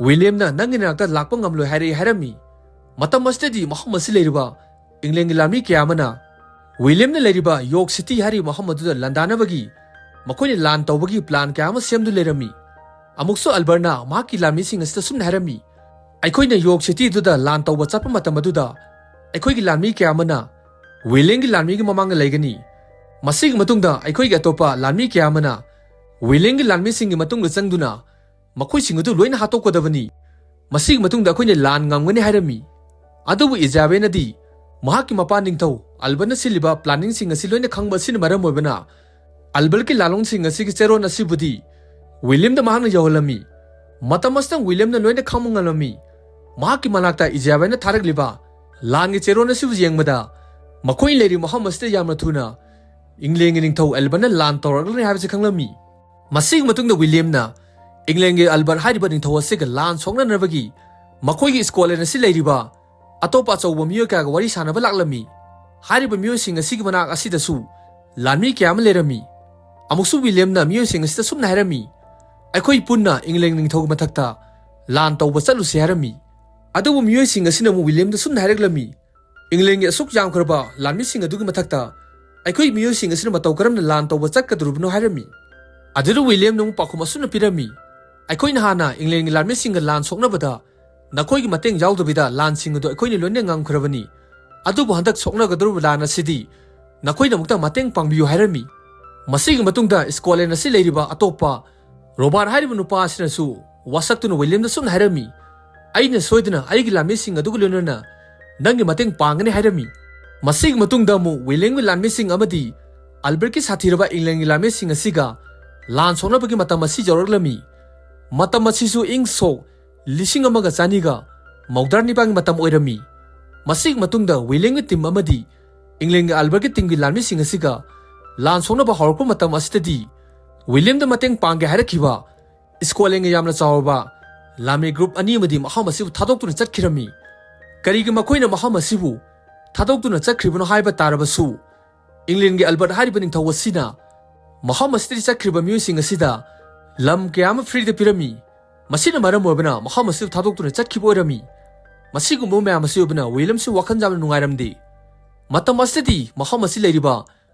ꯋꯤꯂꯤꯌꯝꯅ ꯅꯪꯒꯤ ꯅꯥꯛꯇ ꯂꯥꯛꯄ ꯉꯝꯂꯣꯏ ꯍꯥꯏꯔꯛꯏ" ꯍꯥꯏꯔꯝꯃꯤ꯫ ꯃꯇꯝ ꯑꯁꯤꯗꯗꯤ ꯃꯐꯝ ꯑꯁꯤ ꯂꯩꯔꯤꯕ ꯏꯪꯂꯦꯟꯒꯤ ꯂꯥꯟꯃꯤ ꯀꯌꯥ ꯑꯃꯅ ꯋꯤꯂꯤꯌꯝꯅ ꯂꯩꯔꯤꯕ ꯌꯣꯔꯛ ꯁꯤꯇꯤ ꯍꯥꯏꯔꯤꯕ ꯃꯐꯝ ꯑꯗꯨꯗ ꯂꯥꯟꯗꯥꯅꯕꯒꯤ ꯃꯈꯣꯏꯅ ꯂꯥꯟ ꯇꯧꯕꯒꯤ ꯄ꯭ꯂꯥꯟ ꯀꯌꯥ ꯑꯃ ꯁꯦꯝꯗꯨꯅ ꯂꯩꯔꯝꯃꯤ꯫ ꯑꯃꯨꯛꯁꯨ ꯑꯜꯕꯔꯠꯅ ꯃꯍꯥꯛꯀꯤ ꯂꯥꯟꯃꯤꯁꯤꯡ ꯑꯁꯤꯗ ꯁꯨꯝꯅ ꯍꯥꯏꯔꯝꯃꯤ, "ꯑꯩꯈꯣꯏꯅ ꯌꯣꯔꯛ ꯁꯤꯇꯤꯗꯨꯗ ꯂꯥꯟ ꯇꯧꯕ ꯆꯠꯄ ꯃꯇꯝ ꯑꯗꯨꯗ ꯑꯩꯈꯣꯏꯒꯤ ꯂꯥꯟꯃꯤ ꯀꯌꯥ ꯑꯃꯅ ꯋꯤꯂꯤꯌꯝꯒꯤ ꯂꯥꯟꯃꯤꯒꯤ ꯃꯃꯥꯡꯗ ꯂꯩꯒꯅꯤ꯫ ꯃꯁꯤꯒꯤ ꯃꯇꯨꯡꯗ ꯑꯩꯈꯣꯏꯒꯤ ꯑꯇꯣꯞꯄ ꯂꯥꯟꯃꯤ ꯀꯌꯥ ꯑꯃꯅ ꯋꯤꯂꯤꯌꯝꯒꯤ ꯂꯥꯟꯃꯤꯁꯤꯡꯒꯤ ꯃꯇꯨꯡꯗ ꯆꯪꯗꯨꯅ ꯃꯈꯣꯏꯁꯤꯡ ꯑꯗꯨ ꯂꯣꯏꯅ ꯍꯥꯠꯇꯣꯛꯀꯗꯕꯅꯤ꯫ ꯃꯁꯤꯒꯤ ꯃꯇꯨꯡꯗ ꯑꯩꯈꯣꯏꯅ ꯂꯥꯟ ꯉꯝꯒꯅꯤ" ꯍꯥꯏꯔꯝꯃꯤ꯫ ꯑꯗꯨꯕꯨ ꯏꯖꯥꯕꯦꯠꯅꯗꯤ ꯃꯍꯥꯛꯀꯤ ꯃꯄꯥ ꯅꯤꯡꯊꯧ ꯑꯜꯕꯔꯠꯅ ꯁꯤꯜꯂꯤꯕ ꯄ꯭ꯂꯥꯅꯤꯡꯁꯤꯡ ꯑꯁꯤ ꯂꯣꯏꯅ ꯈꯪꯕ ꯑꯁꯤꯅ ꯃꯔꯝ ꯑꯣꯏꯕꯅ ꯑꯜꯕꯔꯠꯀꯤ ꯂꯥꯂꯣꯡꯁꯤꯡ ꯑꯁꯤꯒꯤ ꯆꯦꯔꯣꯟ ꯑꯁꯤꯕꯨꯗꯤ ꯋꯤꯂꯤꯌꯝꯗ ꯃꯍꯥꯛꯅ ꯌꯧꯍꯜꯂꯝꯃꯤ꯫ ꯃꯇꯝ ꯑꯁꯤꯗ ꯋꯤꯂꯤꯌꯝꯅ ꯂꯣꯏꯅ ꯈꯪꯕ ꯉꯝꯂꯝꯃꯤ꯫ ꯃꯍꯥꯛꯀꯤ ꯃꯅꯥꯛꯇ ꯏꯖꯥꯕꯦꯠꯅ ꯊꯥꯔꯛꯂꯤꯕ ꯂꯥꯟꯒꯤ ꯆꯦꯔꯣꯟ ꯑꯁꯤꯕꯨ ꯌꯦꯡꯕꯗ ꯃꯈꯣꯏꯅ ꯂꯩꯔꯤꯕ ꯃꯐꯝ ꯑꯁꯤꯗ ꯌꯥꯝꯅ ꯊꯨꯅ ꯏꯪꯂꯦꯟꯒꯤ ꯅꯤꯡꯊꯧ ꯑꯦꯜꯕꯔꯠꯅ ꯂꯥꯟ ꯇꯧꯔꯛꯂꯅꯤ ꯍꯥꯏꯕꯁꯤ ꯈꯪꯂꯝꯃꯤ꯫ ꯃꯁꯤꯒꯤ ꯃꯇꯨꯡꯗ ꯋꯤꯂꯤꯌꯝꯅ ꯏꯪꯂꯦꯟꯒꯤ ꯑꯜꯕꯔꯠ ꯍꯥꯏꯔꯤꯕ ꯅꯤꯡꯊꯧ ꯑꯁꯤꯒ ꯂꯥꯟ ꯁꯣꯛꯅꯅꯕꯒꯤ ꯃꯈꯣꯏꯒꯤ ꯁ꯭ꯀꯣꯠꯂꯦꯟ ꯑꯁꯤ ꯂꯩꯔꯤꯕ ꯑꯇꯣꯞꯄ ꯑꯆꯧꯕ ꯃꯤꯑꯣꯏ ꯀꯌꯥꯒ ꯋꯥꯔꯤ ꯁꯥꯟꯅꯕ ꯂꯥꯛꯂꯝꯃꯤ꯫ ꯍꯥꯏꯔꯤꯕ ꯃꯤꯑꯣꯏꯁꯤꯡ ꯑꯁꯤꯒꯤ ꯃꯅꯥꯛ ꯑꯁꯤꯗꯁꯨ ꯂꯥꯟꯃꯤ ꯀꯌꯥ ꯑꯃ ꯂꯩꯔꯝꯃꯤ꯫ ꯑꯃꯨꯛꯁꯨ ꯋꯤꯂꯤꯌꯝꯅ ꯃꯤꯑꯣꯏꯁꯤꯡ ꯑꯁꯤꯗ ꯁꯨꯝꯅ ꯍꯥꯏꯔꯝꯃꯤ, "ꯑꯩꯈꯣꯏ ꯄꯨꯟꯅ ꯏꯪꯂꯦꯟ ꯅꯤꯡꯊꯧꯒꯤ ꯃꯊꯛꯇ ꯂꯥꯟ ꯇꯧꯕ ꯆꯠꯂꯨꯁꯤ" ꯍꯥꯏꯔꯝꯃꯤ꯫ ꯑꯗꯨꯕꯨ ꯃꯤꯑꯣꯏꯁꯤꯡ ꯑꯁꯤꯅ ꯑꯃꯨꯛ ꯋꯤꯂꯤꯌꯝꯗ ꯁꯨꯝꯅ ꯍꯥꯏꯔꯛꯂꯝꯃꯤ, "ꯏꯪꯂꯦꯟꯒꯤ ꯑꯁꯨꯛ ꯌꯥꯝꯈ꯭ꯔꯕ ꯂꯥꯟꯃꯤꯁꯤꯡ ꯑꯗꯨꯒꯤ ꯃꯊꯛꯇ ꯑꯩꯈꯣꯏ ꯃꯤꯑꯣꯏꯁꯤꯡ ꯑꯁꯤꯅ ꯃꯇꯧ ꯀꯔꯝꯅ ꯂꯥꯟ ꯇꯧꯕ ꯆꯠꯀꯗꯧꯔꯤꯕꯅꯣ?" ꯍꯥꯏꯔꯝꯃꯤ꯫ ꯑꯗꯨꯗ ꯋꯤꯂꯤꯌꯝꯅ ꯑꯃꯨꯛ ꯄꯥꯎꯈꯨꯝ ꯑꯁꯨꯝꯅ ꯄꯤꯔꯝꯃꯤ, "ꯑꯩꯈꯣꯏꯅ ꯍꯥꯟꯅ ꯏꯪꯂꯦꯟꯒꯤ ꯂꯥꯟꯃꯤꯁꯤꯡꯒ ꯂꯥꯟ ꯁꯣꯛꯅꯕꯗ ꯅꯈꯣꯏꯒꯤ ꯃꯇꯦꯡ ꯌꯥꯎꯗꯕꯤꯗ ꯂꯥꯟꯁꯤꯡ ꯑꯗꯨ ꯑꯩꯈꯣꯏꯅ ꯂꯣꯏꯅ ꯉꯝꯈ꯭ꯔꯕꯅꯤ꯫ ꯑꯗꯨꯕꯨ ꯍꯟꯗꯛ ꯁꯣꯛꯅꯒꯗꯧꯔꯤꯕ ꯂꯥꯟ ꯑꯁꯤꯗꯤ ꯅꯈꯣꯏꯅ ꯑꯃꯨꯛꯇ ꯃꯇꯦꯡ ꯄꯥꯡꯕꯤꯌꯨ" ꯍꯥꯏꯔꯝꯃꯤ꯫ ꯃꯁꯤꯒꯤ ꯃꯇꯨꯡꯗ ꯁ꯭ꯀꯣꯠꯂꯦꯟ ꯑꯁꯤ ꯂꯩꯔꯤꯕ ꯑꯇꯣꯞꯄ ꯔꯣꯕꯥꯔꯠ ꯍꯥꯏꯔꯤꯕ ꯅꯨꯄꯥ ꯑꯁꯤꯅꯁꯨ ꯋꯥꯁꯛꯇꯨꯅ ꯋꯤꯂꯤꯌꯝꯗ ꯁꯨꯝꯅ ꯍꯥꯏꯔꯝꯃꯤ, "ꯑꯩꯅ ꯁꯣꯏꯗꯅ ꯑꯩꯒꯤ ꯂꯥꯟꯃꯤꯁꯤꯡ ꯑꯗꯨꯒ ꯂꯣꯏꯅꯅ ꯅꯪꯒꯤ ꯃꯇꯦꯡ ꯄꯥꯡꯒꯅꯤ" ꯍꯥꯏꯔꯝꯃꯤ꯫ ꯃꯁꯤꯒꯤ ꯃꯇꯨꯡꯗ ꯑꯃꯨꯛ ꯋꯤꯂꯤꯌꯝꯒꯤ ꯂꯥꯟꯃꯤꯁꯤꯡ ꯑꯃꯗꯤ ꯑꯜꯕꯔꯠꯀꯤ ꯁꯥꯊꯤꯔꯕ ꯏꯪꯂꯦꯟꯒꯤ ꯂꯥꯟꯃꯤꯁꯤꯡ ꯑꯁꯤꯒ ꯂꯥꯟ ꯁꯣꯛꯅꯕꯒꯤ ꯃꯇꯝ ꯑꯁꯤ ꯌꯧꯔꯛꯂꯝꯃꯤ꯫ ꯃꯇꯝ ꯑꯁꯤꯁꯨ ꯏꯪ ꯁꯣꯛ ꯂꯤꯁꯤꯡ ꯑꯃꯒ ꯆꯅꯤꯒ ꯃꯧꯗ꯭ꯔꯥ ꯅꯤꯄꯥꯟꯒꯤ ꯃꯇꯝ ꯑꯣꯏꯔꯝꯃꯤ꯫ ꯃꯁꯤꯒꯤ ꯃꯇꯨꯡꯗ ꯋꯤꯂꯤꯌꯝꯒꯤ ꯇꯤꯝ ꯑꯃꯗꯤ ꯏꯪꯂꯦꯟꯒꯤ ꯑꯜꯕꯔꯠꯀꯤ ꯇꯤꯝꯒꯤ ꯂꯥꯟꯃꯤꯁꯤꯡ ꯑꯁꯤꯒ ꯂꯥꯟ ꯁꯣꯛꯅꯕ ꯍꯧꯔꯛꯄ ꯃꯇꯝ ꯑꯁꯤꯗꯗꯤ ꯋꯤꯂꯤꯌꯝꯗ ꯃꯇꯦꯡ ꯄꯥꯡꯒꯦ ꯍꯥꯏꯔꯛꯈꯤꯕ ꯁ꯭ꯀꯣꯠꯂꯦꯟꯒ ꯌꯥꯝꯅ ꯆꯥꯎꯔꯕ ꯂꯥꯟꯃꯤ ꯒ꯭ꯔꯨꯞ ꯑꯅꯤ ꯑꯃꯗꯤ ꯃꯐꯝ ꯑꯁꯤꯕꯨ ꯊꯥꯗꯣꯛꯇꯨꯅ ꯆꯠꯈꯤꯔꯝꯃꯤ꯫ ꯀꯔꯤꯒꯤ ꯃꯈꯣꯏꯅ ꯃꯐꯝ ꯑꯁꯤꯕꯨ ꯊꯥꯗꯣꯛꯇꯨꯅ ꯆꯠꯈ꯭ꯔꯤꯕꯅꯣ ꯍꯥꯏꯕ ꯇꯥꯔꯕꯁꯨ, ꯏꯪꯂꯦꯟꯒꯤ ꯑꯜꯕꯔꯠ ꯍꯥꯏꯔꯤꯕ ꯅꯤꯡꯊꯧ ꯑꯁꯤꯅ ꯃꯐꯝ ꯑꯁꯤꯗꯒꯤ ꯆꯠꯈ꯭ꯔꯤꯕ ꯃꯤꯑꯣꯏꯁꯤꯡ ꯑꯁꯤꯗ ꯂꯝ ꯀꯌꯥ ꯑꯃ ꯐ꯭ꯔꯤꯗ ꯄꯤꯔꯝꯃꯤ꯫ ꯃꯁꯤꯅ ꯃꯔꯝ ꯑꯣꯏꯕꯅ ꯃꯐꯝ ꯑꯁꯤꯕꯨ ꯊꯥꯗꯣꯛꯇꯨꯅ ꯆꯠꯈꯤꯕ ꯑꯣꯏꯔꯝꯃꯤ꯫ ꯃꯁꯤꯒꯨꯝꯕ ꯃꯌꯥꯝ ꯑꯁꯤ ꯑꯣꯏꯕꯅ ꯋꯤꯂꯤꯌꯝꯁꯨ ꯋꯥꯈꯜ ꯌꯥꯝꯅ ꯅꯨꯡꯉꯥꯏꯔꯝꯗꯦ꯫ ꯃꯇꯝ ꯑꯁꯤꯗꯗꯤ ꯃꯐꯝ ꯑꯁꯤ ꯂꯩꯔꯤꯕ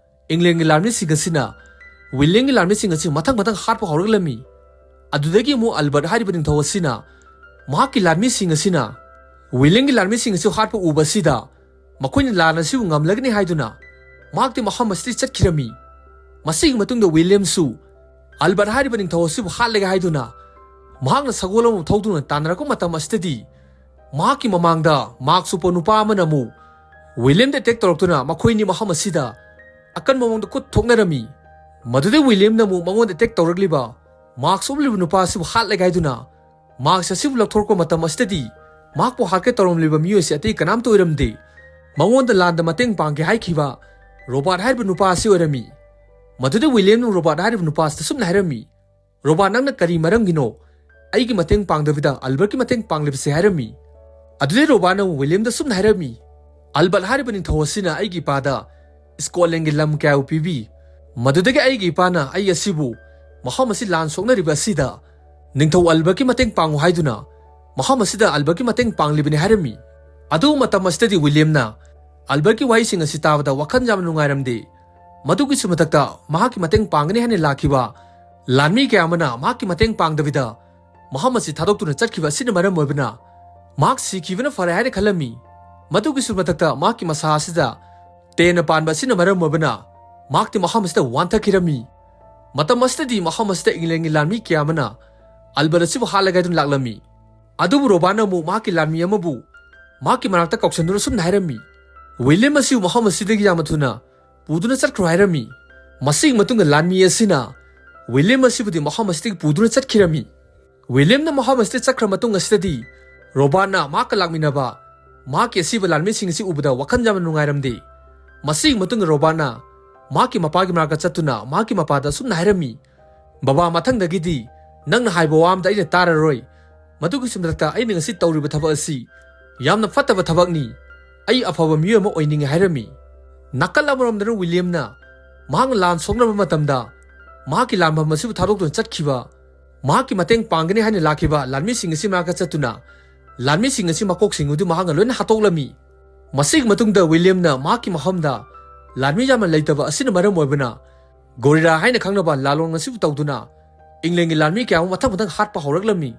ꯏꯪꯂꯦꯟꯒꯤ ꯂꯥꯟꯃꯤꯁꯤꯡ ꯑꯁꯤꯅ ꯋꯤꯂꯤꯌꯝꯒꯤ ꯂꯥꯟꯃꯤꯁꯤꯡ ꯑꯁꯤ ꯃꯊꯪ ꯃꯊꯪ ꯍꯥꯠꯄ ꯍꯧꯔꯛꯂꯝꯃꯤ꯫ ꯑꯗꯨꯗꯒꯤ ꯑꯃꯨꯛ ꯑꯜꯕꯔꯠ ꯍꯥꯏꯔꯤꯕ ꯅꯤꯡꯊꯧ ꯑꯁꯤꯅ ꯃꯍꯥꯛꯀꯤ ꯂꯥꯟꯃꯤꯁꯤꯡ ꯑꯁꯤꯅ ꯋꯤꯂꯤꯌꯝꯒꯤ ꯂꯥꯟꯃꯤꯁꯤꯡ ꯑꯁꯤ ꯍꯥꯠꯄ ꯎꯕ ꯑꯁꯤꯗ ꯃꯈꯣꯏꯅ ꯂꯥꯟ ꯑꯁꯤꯕꯨ ꯉꯝꯂꯒꯅꯤ ꯍꯥꯏꯗꯨꯅ ꯃꯍꯥꯛꯇꯤ ꯃꯐꯝ ꯑꯁꯤꯗꯒꯤ ꯆꯠꯈꯤꯔꯝꯃꯤ꯫ ꯃꯁꯤꯒꯤ ꯃꯇꯨꯡꯗ ꯋꯤꯂꯤꯌꯝꯁꯨ ꯑꯜꯕꯔꯠ ꯍꯥꯏꯔꯤꯕ ꯅꯤꯡꯊꯧ ꯑꯁꯤꯕꯨ ꯍꯥꯠꯂꯒꯦ ꯍꯥꯏꯗꯨꯅ ꯃꯍꯥꯛꯅ ꯁꯒꯣꯜ ꯑꯃꯕꯨ ꯊꯧꯗꯨꯅ ꯇꯥꯟꯅꯔꯛꯄ ꯃꯇꯝ ꯑꯁꯤꯗꯗꯤ ꯃꯍꯥꯛꯀꯤ ꯃꯃꯥꯡꯗ ꯃꯥꯛꯁ ꯎꯞꯄ ꯅꯨꯄꯥ ꯑꯃꯅ ꯑꯃꯨꯛ ꯋꯤꯂꯤꯌꯝꯗ ꯑꯦꯇꯦꯛ ꯇꯧꯔꯛꯇꯨꯅ ꯃꯈꯣꯏꯅꯤ ꯃꯐꯝ ꯑꯁꯤꯗ ꯑꯀꯟꯕ ꯃꯑꯣꯡꯗ ꯈꯨꯠ ꯊꯣꯛꯅꯔꯝꯃꯤ꯫ ꯃꯗꯨꯗ ꯋꯤꯂꯤꯌꯝꯅ ꯑꯃꯨꯛ ꯃꯉꯣꯟꯗ ꯑꯦꯇꯦꯛ ꯇꯧꯔꯛꯂꯤꯕ ꯃꯥꯛꯁ ꯎꯞꯂꯤꯕ ꯅꯨꯄꯥ ꯑꯁꯤꯕꯨ ꯍꯥꯠꯂꯒꯦ ꯍꯥꯏꯗꯨꯅ ꯃꯥꯛꯁ ꯑꯁꯤꯕꯨ ꯂꯧꯊꯣꯔꯛꯄ ꯃꯇꯝ ꯑꯁꯤꯗꯗꯤ ꯃꯍꯥꯛꯄꯨ ꯍꯥꯠꯀꯦ ꯇꯧꯔꯝꯂꯤꯕ ꯃꯤꯑꯣꯏ ꯑꯁꯤ ꯑꯇꯩ ꯀꯅꯥꯝꯇ ꯑꯣꯏꯔꯝꯗꯦ꯫ ꯃꯉꯣꯟꯗ ꯂꯥꯟꯗ ꯃꯇꯦꯡ ꯄꯥꯡꯒꯦ ꯍꯥꯏꯈꯤꯕ ꯔꯣꯕꯥꯔꯠ ꯍꯥꯏꯔꯤꯕ ꯅꯨꯄꯥ ꯑꯁꯤ ꯑꯣꯏꯔꯝꯃꯤ꯫ ꯃꯗꯨꯗ ꯋꯤꯂꯤꯌꯝꯅ ꯔꯣꯕꯥꯔꯠ ꯍꯥꯏꯔꯤꯕ ꯅꯨꯄꯥ ꯑꯁꯤꯗ ꯁꯨꯝꯅ ꯍꯥꯏꯔꯝꯃꯤ, "ꯔꯣꯕꯥꯔꯠ, ꯅꯪꯅ ꯀꯔꯤ ꯃꯔꯝꯒꯤꯅꯣ ꯑꯩꯒꯤ ꯃꯇꯦꯡ ꯄꯥꯡꯗꯕꯤꯗ ꯑꯜꯕꯔꯠꯀꯤ ꯃꯇꯦꯡ ꯄꯥꯡꯂꯤꯕꯁꯦ?" ꯍꯥꯏꯔꯝꯃꯤ꯫ ꯑꯗꯨꯗꯩ ꯔꯣꯕꯥꯔꯠꯅ ꯑꯃꯨꯛ ꯋꯤꯂꯤꯌꯝꯗ ꯁꯨꯝꯅ ꯍꯥꯏꯔꯝꯃꯤ, "ꯑꯜꯕꯔꯠ ꯍꯥꯏꯔꯤꯕ ꯅꯤꯡꯊꯧ ꯑꯁꯤꯅ ꯑꯩꯒꯤ ꯏꯄꯥꯗ ꯁ꯭ꯀꯣꯠꯂꯦꯟꯒꯤ ꯂꯝ ꯀꯌꯥꯕꯨ ꯄꯤꯕꯤ꯫ ꯃꯗꯨꯗꯒꯤ ꯑꯩꯒꯤ ꯏꯄꯥꯅ ꯑꯩ ꯑꯁꯤꯕꯨ ꯃꯐꯝ ꯑꯁꯤ ꯂꯥꯟ ꯁꯣꯛꯅꯔꯤꯕ ꯑꯁꯤꯗ ꯅꯤꯡꯊꯧ ꯑꯜꯕꯔꯠꯀꯤ ꯃꯇꯦꯡ ꯄꯥꯡꯉꯨ ꯍꯥꯏꯗꯨꯅ ꯃꯐꯝ ꯑꯁꯤꯗ ꯑꯜꯕꯔꯠꯀꯤ ꯃꯇꯦꯡ ꯄꯥꯡꯂꯤꯕꯅꯤ" ꯍꯥꯏꯔꯝꯃꯤ꯫ ꯑꯗꯨ ꯃꯇꯝ ꯑꯁꯤꯗꯗꯤ ꯋꯤꯂꯤꯌꯝꯅ ꯑꯜꯕꯔꯠꯀꯤ ꯋꯥꯍꯩꯁꯤꯡ ꯑꯁꯤ ꯇꯥꯕꯗ ꯋꯥꯈꯜ ꯌꯥꯝꯅ ꯅꯨꯡꯉꯥꯏꯔꯝꯗꯦ꯫ ꯃꯗꯨꯒꯤꯁꯨ ꯃꯊꯛꯇ ꯃꯍꯥꯛꯀꯤ ꯃꯇꯦꯡ ꯄꯥꯡꯒꯅꯤ ꯍꯥꯏꯅ ꯂꯥꯛꯈꯤꯕ ꯂꯥꯟꯃꯤ ꯀꯌꯥ ꯑꯃꯅ ꯃꯍꯥꯛꯀꯤ ꯃꯇꯦꯡ ꯄꯥꯡꯗꯕꯤꯗ ꯃꯐꯝ ꯑꯁꯤ ꯊꯥꯗꯣꯛꯇꯨꯅ ꯆꯠꯈꯤꯕ ꯑꯁꯤꯅ ꯃꯔꯝ ꯑꯣꯏꯕꯅ ꯃꯍꯥꯛ ꯁꯤꯈꯤꯕꯅ ꯐꯔꯦ ꯍꯥꯏꯅ ꯈꯜꯂꯝꯃꯤ꯫ ꯃꯗꯨꯒꯤꯁꯨ ꯃꯊꯛꯇ ꯃꯍꯥꯛꯀꯤ ꯃꯁꯥ ꯑꯁꯤꯗ ꯇꯦꯟꯅ ꯄꯥꯟꯕ ꯑꯁꯤꯅ ꯃꯔꯝ ꯑꯣꯏꯕꯅ ꯃꯍꯥꯛꯇꯤ ꯃꯐꯝ ꯑꯁꯤꯗ ꯋꯥꯟꯊꯈꯤꯔꯝꯃꯤ꯫ ꯃꯇꯝ ꯑꯁꯤꯗꯗꯤ ꯃꯐꯝ ꯑꯁꯤꯗ ꯏꯪꯂꯦꯟꯒꯤ ꯂꯥꯟꯃꯤ ꯀꯌꯥ ꯑꯃꯅ ꯑꯜꯕꯔꯠ ꯑꯁꯤꯕꯨ ꯍꯥꯠꯂꯒꯦ ꯍꯥꯏꯗꯨꯅ ꯂꯥꯛꯂꯝꯃꯤ꯫ ꯑꯗꯨꯕꯨ ꯔꯣꯕꯥꯔꯠꯅ ꯑꯃꯨꯛ ꯃꯍꯥꯛꯀꯤ ꯂꯥꯟꯃꯤ ꯑꯃꯕꯨ ꯃꯍꯥꯛꯀꯤ ꯃꯅꯥꯛꯇ ꯀꯧꯁꯤꯟꯗꯨꯅ ꯁꯨꯝꯅ ꯍꯥꯏꯔꯝꯃꯤ, "ꯋꯤꯂꯤꯌꯝ ꯑꯁꯤꯕꯨ ꯃꯐꯝ ꯑꯁꯤꯗꯒꯤ ꯌꯥꯝꯅ ꯊꯨꯅ ꯄꯨꯗꯨꯅ ꯆꯠꯈ꯭ꯔꯣ" ꯍꯥꯏꯔꯝꯃꯤ꯫ ꯃꯁꯤꯒꯤ ꯃꯇꯨꯡꯗ ꯂꯥꯟꯃꯤ ꯑꯁꯤꯅ ꯋꯤꯂꯤꯌꯝ ꯑꯁꯤꯕꯨꯗꯤ ꯃꯐꯝ ꯑꯁꯤꯗꯒꯤ ꯄꯨꯗꯨꯅ ꯆꯠꯈꯤꯔꯝꯃꯤ꯫ ꯋꯤꯂꯤꯌꯝꯅ ꯃꯐꯝ ꯑꯁꯤꯗ ꯆꯠꯈ꯭ꯔ ꯃꯇꯨꯡ ꯑꯁꯤꯗꯗꯤ ꯔꯣꯕꯥꯔꯠꯅ ꯃꯍꯥꯛꯀ ꯂꯥꯛꯃꯤꯟꯅꯕ ꯃꯍꯥꯛꯀꯤ ꯑꯁꯤꯕ ꯂꯥꯟꯃꯤꯁꯤꯡ ꯑꯁꯤ ꯎꯕꯗ ꯋꯥꯈꯜ ꯌꯥꯝꯅ ꯅꯨꯡꯉꯥꯏꯔꯝꯗꯦ꯫ ꯃꯁꯤꯒꯤ ꯃꯇꯨꯡꯗ ꯔꯣꯕꯥꯔꯠꯅ ꯃꯍꯥꯛꯀꯤ ꯃꯄꯥꯒꯤ ꯃꯅꯥꯛꯇ ꯆꯠꯇꯨꯅ ꯃꯍꯥꯛꯀꯤ ꯃꯄꯥꯗ ꯑꯁꯨꯝꯅ ꯍꯥꯏꯔꯝꯃꯤ, "ꯕꯕꯥ, ꯃꯊꯪꯗꯒꯤꯗꯤ ꯅꯪꯅ ꯍꯥꯏꯕ ꯋꯥ ꯑꯃꯗ ꯑꯩꯅ ꯇꯥꯔꯔꯣꯏ꯫ ꯃꯗꯨꯒꯤ ꯃꯊꯛꯇ ꯑꯩꯅ ꯉꯁꯤ ꯇꯧꯔꯤꯕ ꯊꯕꯛ ꯑꯁꯤ ꯌꯥꯝꯅ ꯐꯠꯇꯕ ꯊꯕꯛꯅꯤ꯫ ꯑꯩ ꯑꯐꯕ ꯃꯤꯑꯣꯏ ꯑꯃ ꯑꯣꯏꯅꯤꯡꯉꯤ" ꯍꯥꯏꯔꯝꯃꯤ꯫ ꯅꯥꯀꯜ ꯑꯃꯔꯣꯝꯗꯅ ꯋꯤꯂꯤꯌꯝꯅ ꯃꯍꯥꯛꯅ ꯂꯥꯟ ꯁꯣꯛꯅꯕ ꯃꯇꯝꯗ ꯃꯍꯥꯛꯀꯤ ꯂꯥꯟꯐꯝ ꯑꯁꯤꯕꯨ ꯊꯥꯗꯣꯛꯇꯨꯅ ꯆꯠꯈꯤꯕ, ꯃꯍꯥꯛꯀꯤ ꯃꯇꯦꯡ ꯄꯥꯡꯒꯅꯤ ꯍꯥꯏꯅ ꯂꯥꯛꯈꯤꯕ ꯂꯥꯟꯃꯤꯁꯤꯡ ꯑꯁꯤ ꯃꯅꯥꯛꯇ ꯆꯠꯇꯨꯅ ꯂꯥꯟꯃꯤꯁꯤꯡ ꯑꯁꯤ ꯃꯀꯣꯛꯁꯤꯡ ꯑꯗꯨ ꯃꯍꯥꯛꯅ ꯂꯣꯏꯅ ꯍꯥꯠꯇꯣꯛꯂꯝꯃꯤ꯫ ꯃꯁꯤꯒꯤ ꯃꯇꯨꯡꯗ ꯋꯤꯂꯤꯌꯝꯅ ꯃꯍꯥꯛꯀꯤ ꯃꯐꯝꯗ ꯂꯥꯟꯃꯤ ꯌꯥꯝꯅ ꯂꯩꯇꯕ ꯑꯁꯤꯅ ꯃꯔꯝ ꯑꯣꯏꯕꯅ ꯒꯣꯔꯤꯔꯥ ꯍꯥꯏꯅ ꯈꯪꯅꯕ ꯂꯥꯂꯣꯡ ꯑꯁꯤꯕꯨ ꯇꯧꯗꯨꯅ ꯏꯪꯂꯦꯟꯒꯤ ꯂꯥꯟꯃꯤ ꯀꯌꯥ ꯑꯃ ꯃꯊꯪ ꯃꯊꯪ ꯍꯥꯠꯄ ꯍꯧꯔꯛꯂꯝꯃꯤ꯫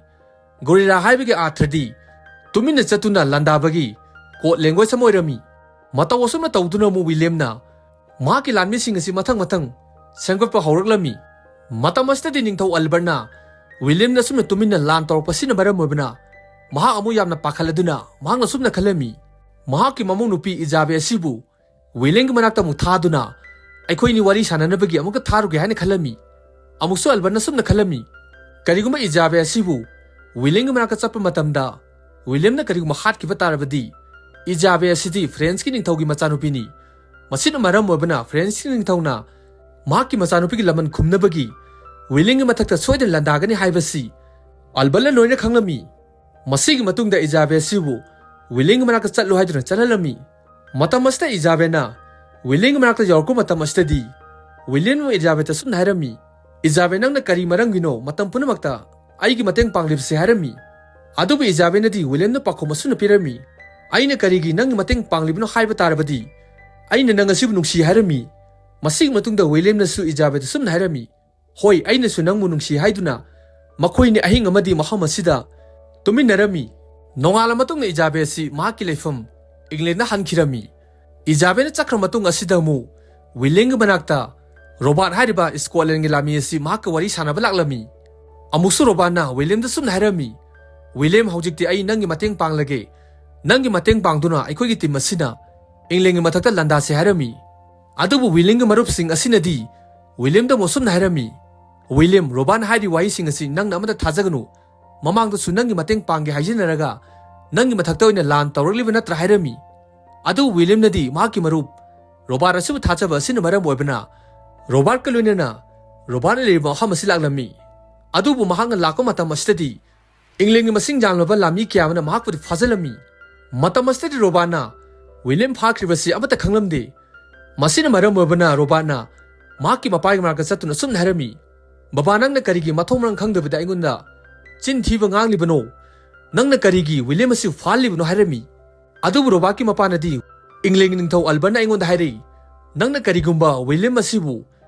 ꯒꯣꯔꯤꯔꯥ ꯍꯥꯏꯕꯒꯤ ꯑꯥꯔꯊꯗꯤ ꯇꯨꯃꯤꯟꯅ ꯆꯠꯇꯨꯅ ꯂꯥꯟꯗꯥꯕꯒꯤ ꯀꯣꯗ ꯂꯦꯡꯒ꯭ꯋꯦꯖ ꯑꯃ ꯑꯣꯏꯔꯝꯃꯤ꯫ ꯃꯇꯧ ꯑꯁꯨꯝꯅ ꯇꯧꯗꯨꯅ ꯑꯃꯨꯛ ꯋꯤꯂꯤꯌꯝꯅ ꯃꯍꯥꯛꯀꯤ ꯂꯥꯟꯃꯤꯁꯤꯡ ꯑꯁꯤ ꯃꯊꯪ ꯃꯊꯪ ꯁꯦꯝꯒꯠꯄ ꯍꯧꯔꯛꯂꯝꯃꯤ꯫ ꯃꯇꯝ ꯑꯁꯤꯗꯗꯤ ꯅꯤꯡꯊꯧ ꯑꯜꯕꯔꯠꯅ ꯋꯤꯂꯤꯌꯝꯅ ꯑꯁꯨꯝꯅ ꯇꯨꯃꯤꯟꯅ ꯂꯥꯟ ꯇꯧꯔꯛꯄꯁꯤꯅ ꯃꯔꯝ ꯑꯣꯏꯕꯅ ꯃꯍꯥꯛ ꯑꯃꯨꯛ ꯌꯥꯝꯅ ꯄꯥꯈꯠꯂꯗꯨꯅ ꯃꯍꯥꯛꯅ ꯑꯁꯨꯝꯅ ꯈꯜꯂꯝꯃꯤ, ꯃꯍꯥꯛꯀꯤ ꯃꯃꯧ ꯅꯨꯄꯤ ꯏꯖꯥꯕꯦ ꯑꯁꯤꯕꯨ ꯋꯤꯂꯤꯌꯝꯒꯤ ꯃꯅꯥꯛꯇ ꯑꯃꯨꯛ ꯊꯥꯗꯨꯅ ꯑꯩꯈꯣꯏꯅꯤ ꯋꯥꯔꯤ ꯁꯥꯟꯅꯅꯕꯒꯤ ꯑꯃꯨꯛꯀ ꯊꯥꯔꯨꯒꯦ ꯍꯥꯏꯅ ꯈꯜꯂꯝꯃꯤ꯫ ꯑꯃꯨꯛꯁꯨ ꯑꯜꯕꯔꯠꯅ ꯑꯁꯨꯝꯅ ꯈꯜꯂꯝꯃꯤ, ꯀꯔꯤꯒꯨꯝꯕ ꯏꯖꯥꯕꯦ ꯑꯁꯤꯕꯨ ꯋꯤꯂꯤꯌꯝꯒꯤ ꯃꯅꯥꯛꯇ ꯆꯠꯄ ꯃꯇꯝꯗ ꯋꯤꯂꯤꯌꯝꯅ ꯀꯔꯤꯒꯨꯝꯕ ꯍꯥꯠꯈꯤꯕ ꯇꯥꯔꯕꯗꯤ, ꯏꯖꯥꯕꯦ ꯑꯁꯤꯗꯤ ꯐ꯭ꯔꯦꯟꯁꯀꯤ ꯅꯤꯡꯊꯧꯒꯤ ꯃꯆꯥꯅꯨꯄꯤꯅꯤ꯫ ꯃꯁꯤꯅ ꯃꯔꯝ ꯑꯣꯏꯕꯅ ꯐ꯭ꯔꯦꯟꯁꯀꯤ ꯅꯤꯡꯊꯧꯅ ꯃꯍꯥꯛꯀꯤ ꯃꯆꯥꯅꯨꯄꯤꯒꯤ ꯂꯃꯟ ꯈꯨꯝꯅꯕꯒꯤ ꯋꯤꯂꯤꯌꯝꯒꯤ ꯃꯊꯛꯇ ꯁꯣꯏꯗꯅ ꯂꯥꯟꯗꯥꯒꯅꯤ ꯍꯥꯏꯕꯁꯤ ꯑꯜꯕꯔꯠꯅ ꯂꯣꯏꯅ ꯈꯪꯂꯝꯃꯤ꯫ ꯃꯁꯤꯒꯤ ꯃꯇꯨꯡꯗ ꯏꯖꯥꯕꯦ ꯑꯁꯤꯕꯨ ꯋꯤꯂꯤꯌꯝꯒꯤ ꯃꯅꯥꯛꯇ ꯆꯠꯂꯨ ꯍꯥꯏꯗꯨꯅ ꯆꯠꯍꯜꯂꯝꯃꯤ꯫ ꯃꯇꯝ ꯑꯁꯤꯗ ꯏꯖꯥꯕꯦꯅ ꯋꯤꯂꯤꯌꯝꯒꯤ ꯃꯅꯥꯛꯇ ꯌꯧꯔꯛꯄ ꯃꯇꯝ ꯑꯁꯤꯗꯗꯤ ꯋꯤꯂꯤꯌꯝꯅ ꯏꯖꯥꯕꯦꯗ ꯑꯁꯨꯝꯅ ꯍꯥꯏꯔꯝꯃꯤ, "ꯏꯖꯥꯕꯦ, ꯅꯪꯅ ꯀꯔꯤ ꯃꯔꯝꯒꯤꯅꯣ ꯃꯇꯝ ꯄꯨꯝꯅꯃꯛꯇ ꯑꯩꯒꯤ ꯃꯇꯦꯡ ꯄꯥꯡꯂꯤꯕꯁꯦ?" ꯍꯥꯏꯔꯝꯃꯤ꯫ ꯑꯗꯨꯕꯨ ꯏꯖꯥꯕꯦꯅꯗꯤ ꯋꯤꯂꯤꯌꯝꯗ ꯄꯥꯎꯈꯨꯝ ꯑꯁꯨꯝꯅ ꯄꯤꯔꯝꯃꯤ, "ꯑꯩꯅ ꯀꯔꯤꯒꯤ ꯅꯪꯒꯤ ꯃꯇꯦꯡ ꯄꯥꯡꯂꯤꯕꯅꯣ ꯍꯥꯏꯕ ꯇꯥꯔꯕꯗꯤ ꯑꯩꯅ ꯅꯪ ꯑꯁꯤꯕꯨ ꯅꯨꯡꯁꯤ" ꯍꯥꯏꯔꯝꯃꯤ꯫ ꯃꯁꯤꯒꯤ ꯃꯇꯨꯡꯗ ꯋꯤꯂꯤꯌꯝꯅꯁꯨ ꯏꯖꯥꯕꯦꯗ ꯑꯁꯨꯝꯅ ꯍꯥꯏꯔꯝꯃꯤ, "ꯍꯣꯏ, ꯑꯩꯅꯁꯨ ꯅꯪꯕꯨ ꯅꯨꯡꯁꯤ" ꯍꯥꯏꯗꯨꯅ ꯃꯈꯣꯏꯅꯤ ꯑꯍꯤꯡ ꯑꯃꯗꯤ ꯃꯐꯝ ꯑꯁꯤꯗ ꯇꯨꯃꯤꯟꯅꯔꯝꯃꯤ꯫ ꯅꯣꯡꯉꯥꯜꯂ ꯃꯇꯨꯡꯗ ꯏꯖꯥꯕꯦ ꯑꯁꯤ ꯃꯍꯥꯛꯀꯤ ꯂꯩꯐꯝ ꯏꯪꯂꯦꯟꯗ ꯍꯟꯈꯤꯔꯝꯃꯤ꯫ ꯏꯖꯥꯕꯦꯅ ꯆꯠꯈ꯭ꯔ ꯃꯇꯨꯡ ꯑꯁꯤꯗ ꯑꯃꯨꯛ ꯋꯤꯂꯤꯌꯝꯒꯤ ꯃꯅꯥꯛꯇ ꯔꯣꯕꯥꯔꯠ ꯍꯥꯏꯔꯤꯕ ꯁ꯭ꯀꯣꯠꯂꯦꯟꯒꯤ ꯂꯥꯟꯃꯤ ꯑꯁꯤ ꯃꯍꯥꯛꯀ ꯋꯥꯔꯤ ꯁꯥꯟꯅꯕ ꯂꯥꯛꯂꯝꯃꯤ꯫ ꯑꯃꯨꯛꯁꯨ ꯔꯣꯕꯥꯔꯠꯅ ꯋꯤꯂꯤꯌꯝꯗ ꯁꯨꯝꯅ ꯍꯥꯏꯔꯝꯃꯤ, "ꯋꯤꯂꯤꯌꯝ, ꯍꯧꯖꯤꯛꯇꯤ ꯑꯩ ꯅꯪꯒꯤ ꯃꯇꯦꯡ ꯄꯥꯡꯂꯒꯦ꯫ ꯅꯪꯒꯤ ꯃꯇꯦꯡ ꯄꯥꯡꯗꯨꯅ ꯑꯩꯈꯣꯏꯒꯤ ꯇꯤꯝ ꯑꯁꯤꯅ ꯏꯪꯂꯦꯟꯒꯤ ꯃꯊꯛꯇ ꯂꯥꯟꯗꯥꯁꯤ" ꯍꯥꯏꯔꯝꯃꯤ꯫ ꯑꯗꯨꯕꯨ ꯋꯤꯂꯤꯌꯝꯒꯤ ꯃꯔꯨꯞꯁꯤꯡ ꯑꯁꯤꯅꯗꯤ ꯋꯤꯂꯤꯌꯝꯗ ꯑꯃꯨꯛ ꯁꯨꯝꯅ ꯍꯥꯏꯔꯝꯃꯤ, "ꯋꯤꯂꯤꯌꯝ, ꯔꯣꯕꯥꯔꯠꯅ ꯍꯥꯏꯔꯤꯕ ꯋꯥꯍꯩꯁꯤꯡ ꯑꯁꯤ ꯅꯪꯅ ꯑꯃꯠꯇ ꯊꯥꯖꯒꯅꯨ꯫ ꯃꯃꯥꯡꯗꯁꯨ ꯅꯪꯒꯤ ꯃꯇꯦꯡ ꯄꯥꯡꯒꯦ ꯍꯥꯏꯖꯤꯟꯅꯔꯒ ꯅꯪꯒꯤ ꯃꯊꯛꯇ ꯑꯣꯏꯅ ꯂꯥꯟ ꯇꯧꯔꯛꯂꯤꯕ ꯅꯠꯇ꯭ꯔꯥ?" ꯍꯥꯏꯔꯝꯃꯤ꯫ ꯑꯗꯨꯕꯨ ꯋꯤꯂꯤꯌꯝꯅꯗꯤ ꯃꯍꯥꯛꯀꯤ ꯃꯔꯨꯞ ꯔꯣꯕꯥꯔꯠ ꯑꯁꯤꯕꯨ ꯊꯥꯖꯕ ꯑꯁꯤꯅ ꯃꯔꯝ ꯑꯣꯏꯕꯅ ꯔꯣꯕꯥꯔꯠꯀ ꯂꯣꯏꯅꯅ ꯔꯣꯕꯥꯔꯠꯅ ꯂꯩꯔꯤꯕ ꯃꯐꯝ ꯑꯁꯤ ꯂꯥꯛꯂꯝꯃꯤ꯫ ꯑꯗꯨꯕꯨ ꯃꯍꯥꯛꯅ ꯂꯥꯛꯄ ꯃꯇꯝ ꯑꯁꯤꯗꯗꯤ ꯏꯪꯂꯦꯟꯒꯤ ꯃꯁꯤꯡ ꯌꯥꯝꯂꯕ ꯂꯥꯟꯃꯤ ꯀꯌꯥ ꯑꯃꯅ ꯃꯍꯥꯛꯄꯨꯗꯤ ꯐꯥꯖꯤꯜꯂꯝꯃꯤ꯫ ꯃꯇꯝ ꯑꯁꯤꯗꯗꯤ ꯔꯣꯕꯥꯔꯠꯅ ꯋꯤꯂꯤꯌꯝ ꯐꯥꯈ꯭ꯔꯤꯕꯁꯤ ꯑꯃꯠꯇ ꯈꯪꯂꯝꯗꯦ꯫ ꯃꯁꯤꯅ ꯃꯔꯝ ꯑꯣꯏꯕꯅ ꯔꯣꯕꯥꯔꯠꯅ ꯃꯍꯥꯛꯀꯤ ꯃꯄꯥꯒꯤ ꯃꯅꯥꯛꯇ ꯆꯠꯇꯨꯅ ꯑꯁꯨꯝꯅ ꯍꯥꯏꯔꯝꯃꯤ, "ꯕꯕꯥ, ꯅꯪꯅ ꯀꯔꯤꯒꯤ ꯃꯊꯣꯡ ꯃꯔꯝ ꯈꯪꯗꯕꯤꯗ ꯑꯩꯉꯣꯟꯗ ꯆꯤꯟ ꯊꯤꯕ ꯉꯥꯡꯂꯤꯕꯅꯣ? ꯅꯪꯅ ꯀꯔꯤꯒꯤ ꯋꯤꯂꯤꯌꯝ ꯑꯁꯤ ꯐꯥꯍꯜꯂꯤꯕꯅꯣ?" ꯍꯥꯏꯔꯝꯃꯤ꯫ ꯑꯗꯨꯕꯨ ꯔꯣꯕꯥꯔꯠꯀꯤ ꯃꯄꯥꯅꯗꯤ ꯏꯪꯂꯦꯟꯒꯤ ꯅꯤꯡꯊꯧ ꯑꯜꯕꯔꯠꯅ ꯑꯩꯉꯣꯟꯗ ꯍꯥꯏꯔꯛꯏ, "ꯅꯪꯅ ꯀꯔꯤꯒꯨꯝꯕ ꯋꯤꯂꯤꯌꯝ ꯑꯁꯤꯕꯨ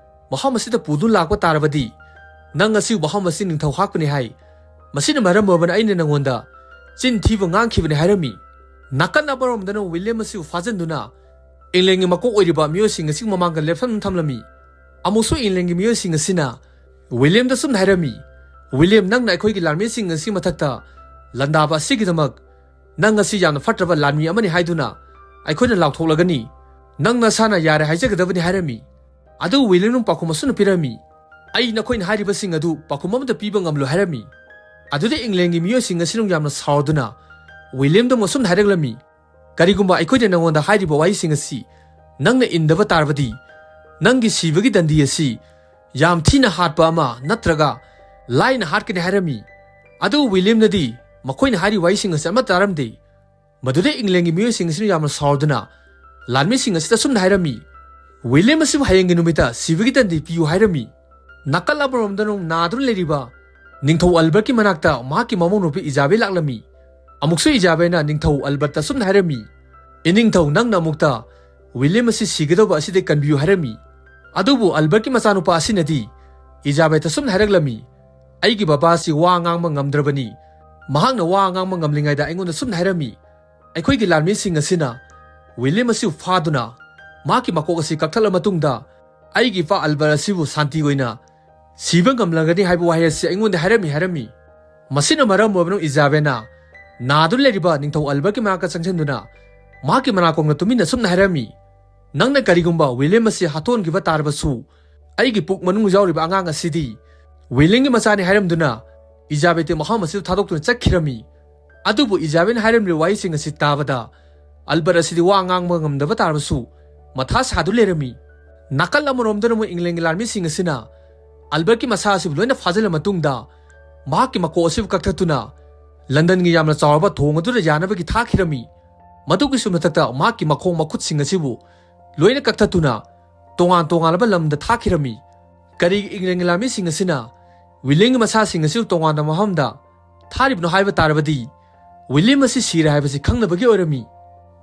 ꯃꯐꯝ ꯑꯁꯤꯗ ꯄꯨꯗꯨꯅ ꯂꯥꯛꯄ ꯇꯥꯔꯕꯗꯤ ꯅꯪ ꯑꯁꯤꯕꯨ ꯃꯐꯝ ꯑꯁꯤ ꯅꯤꯡꯊꯧ ꯍꯥꯞꯀꯅꯤ ꯍꯥꯏ꯫ ꯃꯁꯤꯅ ꯃꯔꯝ ꯑꯣꯏꯕꯅ ꯑꯩꯅ ꯅꯪꯉꯣꯟꯗ ꯆꯤꯟ ꯊꯤꯕ ꯉꯥꯡꯈꯤꯕꯅꯤ" ꯍꯥꯏꯔꯝꯃꯤ꯫ ꯅꯥꯀꯟ ꯑꯃꯔꯣꯝꯗꯅ ꯋꯤꯂꯤꯌꯝ ꯑꯁꯤꯕꯨ ꯐꯥꯖꯤꯟꯗꯨꯅ ꯏꯪꯂꯦꯟꯒꯤ ꯃꯀꯣꯛ ꯑꯣꯏꯔꯤꯕ ꯃꯤꯑꯣꯏꯁꯤꯡ ꯑꯁꯤꯒꯤ ꯃꯃꯥꯡꯗ ꯂꯦꯞꯍꯟꯗꯨꯅ ꯊꯝꯂꯝꯃꯤ꯫ ꯑꯃꯨꯛꯁꯨ ꯏꯪꯂꯦꯟꯒꯤ ꯃꯤꯑꯣꯏꯁꯤꯡ ꯑꯁꯤꯅ ꯋꯤꯂꯤꯌꯝꯗ ꯁꯨꯝꯅ ꯍꯥꯏꯔꯝꯃꯤ, "ꯋꯤꯂꯤꯌꯝ, ꯅꯪꯅ ꯑꯩꯈꯣꯏꯒꯤ ꯂꯥꯟꯃꯤꯁꯤꯡ ꯑꯁꯤꯒꯤ ꯃꯊꯛꯇ ꯂꯥꯟꯗꯥꯕ ꯑꯁꯤꯒꯤꯗꯃꯛ ꯅꯪ ꯑꯁꯤ ꯌꯥꯝꯅ ꯐꯠꯇ꯭ꯔꯕ ꯂꯥꯟꯃꯤ ꯑꯃꯅꯤ ꯍꯥꯏꯗꯨꯅ ꯑꯩꯈꯣꯏꯅ ꯂꯥꯎꯊꯣꯛꯂꯒꯅꯤ꯫ ꯅꯪ ꯅꯁꯥꯅ ꯌꯥꯔꯦ ꯍꯥꯏꯖꯒꯗꯕꯅꯤ" ꯍꯥꯏꯔꯝꯃꯤ꯫ ꯑꯗꯨ ꯋꯤꯂꯤꯌꯝꯅ ꯄꯥꯎꯈꯨꯝ ꯑꯁꯨꯝꯅ ꯄꯤꯔꯝꯃꯤ, "ꯑꯩ ꯅꯈꯣꯏꯅ ꯍꯥꯏꯔꯤꯕꯁꯤꯡ ꯑꯗꯨ ꯄꯥꯎꯈꯨꯝ ꯑꯃꯠꯇ ꯄꯤꯕ ꯉꯝꯂꯣꯏ" ꯍꯥꯏꯔꯝꯃꯤ꯫ ꯑꯗꯨꯗ ꯏꯪꯂꯦꯟꯒꯤ ꯃꯤꯑꯣꯏꯁꯤꯡ ꯑꯁꯤꯅ ꯌꯥꯝꯅ ꯁꯥꯎꯗꯨꯅ ꯋꯤꯂꯤꯌꯝꯗ ꯑꯃꯨꯛ ꯑꯁꯨꯝꯅ ꯍꯥꯏꯔꯛꯂꯝꯃꯤ, "ꯀꯔꯤꯒꯨꯝꯕ ꯑꯩꯈꯣꯏꯅ ꯅꯉꯣꯟꯗ ꯍꯥꯏꯔꯤꯕ ꯋꯥꯍꯩꯁꯤꯡ ꯑꯁꯤ ꯅꯪꯅ ꯏꯟꯗꯕ ꯇꯥꯔꯕꯗꯤ ꯅꯪꯒꯤ ꯁꯤꯕꯒꯤ ꯗꯟꯗꯤ ꯑꯁꯤ ꯌꯥꯝ ꯊꯤꯅ ꯍꯥꯠꯄ ꯑꯃ ꯅꯠꯇ꯭ꯔꯒ ꯂꯥꯏꯅ ꯍꯥꯠꯀꯅꯤ" ꯍꯥꯏꯔꯝꯃꯤ꯫ ꯑꯗꯨꯕꯨ ꯋꯤꯂꯤꯌꯝꯅꯗꯤ ꯃꯈꯣꯏꯅ ꯍꯥꯏꯔꯤꯕ ꯋꯥꯍꯩꯁꯤꯡ ꯑꯁꯤ ꯑꯃꯠꯇ ꯇꯥꯔꯝꯗꯦ꯫ ꯃꯗꯨꯗ ꯏꯪꯂꯦꯟꯒꯤ ꯃꯤꯑꯣꯏꯁꯤꯡ ꯑꯁꯤꯅ ꯌꯥꯝꯅ ꯁꯥꯎꯗꯨꯅ ꯂꯥꯟꯃꯤꯁꯤꯡ ꯑꯁꯤꯗ ꯑꯁꯨꯝꯅ ꯍꯥꯏꯔꯝꯃꯤ, "ꯋꯤꯂꯤꯌꯝ ꯑꯁꯤꯕꯨ ꯍꯌꯦꯡꯒꯤ ꯅꯨꯃꯤꯠꯇ ꯁꯤꯕꯒꯤ ꯗꯟꯗꯤ ꯄꯤꯌꯨ" ꯍꯥꯏꯔꯝꯃꯤ꯫ ꯅꯥꯀꯜ ꯑꯃꯔꯣꯝꯗꯅ ꯅꯥꯗꯨꯅ ꯂꯩꯔꯤꯕ ꯅꯤꯡꯊꯧ ꯑꯜꯕꯔꯠꯀꯤ ꯃꯅꯥꯛꯇ ꯃꯍꯥꯛꯀꯤ ꯃꯃꯧ ꯅꯨꯄꯤ ꯏꯖꯥꯕꯦꯜ ꯂꯥꯛꯂꯝꯃꯤ꯫ ꯑꯃꯨꯛꯁꯨ ꯏꯖꯥꯕꯦꯜꯅ ꯅꯤꯡꯊꯧ ꯑꯜꯕꯔꯠꯇ ꯑꯁꯨꯝꯅ ꯍꯥꯏꯔꯝꯃꯤ, "ꯏꯅꯤꯡꯊꯧ, ꯅꯪꯅ ꯑꯃꯨꯛꯇ ꯋꯤꯂꯤꯌꯝ ꯑꯁꯤ ꯁꯤꯒꯗꯧꯕ ꯑꯁꯤꯗꯒꯤ ꯀꯟꯕꯤꯌꯨ" ꯍꯥꯏꯔꯝꯃꯤ꯫ ꯑꯗꯨꯕꯨ ꯑꯜꯕꯔꯠꯀꯤ ꯃꯆꯥꯅꯨꯄꯥ ꯑꯁꯤꯅꯗꯤ ꯏꯖꯥꯕꯦꯜꯗ ꯑꯁꯨꯝꯅ ꯍꯥꯏꯔꯛꯂꯝꯃꯤ, "ꯑꯩꯒꯤ ꯕꯕꯥ ꯑꯁꯤ ꯋꯥ ꯉꯥꯡꯕ ꯉꯝꯗ꯭ꯔꯕꯅꯤ꯫ ꯃꯍꯥꯛꯅ ꯋꯥ ꯉꯥꯡꯕ ꯉꯝꯂꯤꯉꯩꯗ ꯑꯩꯉꯣꯟꯗ ꯑꯁꯨꯝꯅ ꯍꯥꯏꯔꯝꯃꯤ, 'ꯑꯩꯈꯣꯏꯒꯤ ꯂꯥꯟꯃꯤꯁꯤꯡ ꯑꯁꯤꯅ ꯋꯤꯂꯤꯌꯝ ꯑꯁꯤꯕꯨ ꯐꯥꯗꯨꯅ ꯃꯍꯥꯛꯀꯤ ꯃꯀꯣꯛ ꯑꯁꯤ ꯀꯛꯊꯠꯂ ꯃꯇꯨꯡꯗ ꯑꯩꯒꯤ ꯏꯄꯥ ꯑꯜꯕꯔꯠ ꯑꯁꯤꯕꯨ ꯁꯥꯟꯇꯤ ꯑꯣꯏꯅ ꯁꯤꯕ ꯉꯝꯂꯒꯅꯤ' ꯍꯥꯏꯕ ꯋꯥꯍꯩ ꯑꯁꯤ ꯑꯩꯉꯣꯟꯗ ꯍꯥꯏꯔꯝꯃꯤ" ꯍꯥꯏꯔꯝꯃꯤ꯫ ꯃꯁꯤꯅ ꯃꯔꯝ ꯑꯣꯏꯕꯅ ꯏꯖꯥꯕꯦꯜꯅ ꯅꯥꯗꯨꯅ ꯂꯩꯔꯤꯕ ꯅꯤꯡꯊꯧ ꯑꯜꯕꯔꯠꯀꯤ ꯃꯅꯥꯛꯇ ꯆꯪꯁꯤꯟꯗꯨꯅ ꯃꯍꯥꯛꯀꯤ ꯃꯅꯥꯀꯣꯡꯗ ꯇꯨꯃꯤꯟꯅ ꯑꯁꯨꯝꯅ ꯍꯥꯏꯔꯝꯃꯤ, "ꯅꯪꯅ ꯀꯔꯤꯒꯨꯝꯕ ꯋꯤꯂꯤꯌꯝ ꯑꯁꯤ ꯍꯥꯠꯇꯣꯛꯍꯟꯈꯤꯕ ꯇꯥꯔꯕꯁꯨ ꯑꯩꯒꯤ ꯄꯨꯛ ꯃꯅꯨꯡ ꯌꯥꯎꯔꯤꯕ ꯑꯉꯥꯡ ꯑꯁꯤꯗꯤ ꯋꯤꯂꯤꯌꯝꯒꯤ ꯃꯆꯥꯅꯤ" ꯍꯥꯏꯔꯝꯗꯨꯅ ꯏꯖꯥꯕꯦꯜꯗꯤ ꯃꯐꯝ ꯑꯁꯤꯗ ꯊꯥꯗꯣꯛꯇꯨꯅ ꯆꯠꯈꯤꯔꯝꯃꯤ꯫ ꯑꯗꯨꯕꯨ ꯏꯖꯥꯕꯦꯜꯅ ꯍꯥꯏꯔꯝꯂꯤꯕ ꯋꯥꯍꯩꯁꯤꯡ ꯑꯁꯤ ꯇꯥꯕꯗ ꯑꯜꯕꯔꯠ ꯑꯁꯤꯗꯤ ꯋꯥ ꯉꯥꯡꯕ ꯉꯝꯗꯕ ꯇꯥꯔꯕꯁꯨ ꯃꯊꯥ ꯁꯥꯗꯨꯅ ꯂꯩꯔꯝꯃꯤ꯫ ꯅꯥꯀꯜ ꯑꯃꯔꯣꯝꯗꯅ ꯑꯃꯨꯛ ꯏꯪꯂꯦꯟꯒꯤ ꯂꯥꯟꯃꯤꯁꯤꯡ ꯑꯁꯤꯅ ꯑꯜꯕꯔꯠꯀꯤ ꯃꯁꯥ ꯑꯁꯤꯕꯨ ꯂꯣꯏꯅ ꯐꯥꯖꯤꯜꯂ ꯃꯇꯨꯡꯗ ꯃꯍꯥꯛꯀꯤ ꯃꯀꯣꯛ ꯑꯁꯤꯕꯨ ꯀꯛꯊꯠꯇꯨꯅ ꯂꯟꯗꯟꯒꯤ ꯌꯥꯝꯅ ꯆꯥꯎꯔꯕ ꯊꯣꯡ ꯑꯗꯨꯗ ꯌꯥꯅꯕꯒꯤ ꯊꯥꯈꯤꯔꯝꯃꯤ꯫ ꯃꯗꯨꯒꯤꯁꯨ ꯃꯊꯛꯇ ꯃꯍꯥꯛꯀꯤ ꯃꯈꯣꯡ ꯃꯈꯨꯠꯁꯤꯡ ꯑꯁꯤꯕꯨ ꯂꯣꯏꯅ ꯀꯛꯊꯠꯇꯨꯅ ꯇꯣꯉꯥꯟ ꯇꯣꯉꯥꯟꯂꯕ ꯂꯝꯗ ꯊꯥꯈꯤꯔꯝꯃꯤ꯫ ꯀꯔꯤꯒꯤ ꯏꯪꯂꯦꯟꯒꯤ ꯂꯥꯟꯃꯤꯁꯤꯡ ꯑꯁꯤꯅ ꯋꯤꯂꯤꯌꯝꯒꯤ ꯃꯁꯥꯁꯤꯡ ꯑꯁꯤꯕꯨ ꯇꯣꯉꯥꯟꯕ ꯃꯐꯝꯗ ꯊꯥꯔꯤꯕꯅꯣ ꯍꯥꯏꯕ ꯇꯥꯔꯕꯗꯤ, ꯋꯤꯂꯤꯌꯝ ꯑꯁꯤ ꯁꯤꯔꯦ ꯍꯥꯏꯕꯁꯤ ꯈꯪꯅꯕꯒꯤ ꯑꯣꯏꯔꯝꯃꯤ꯫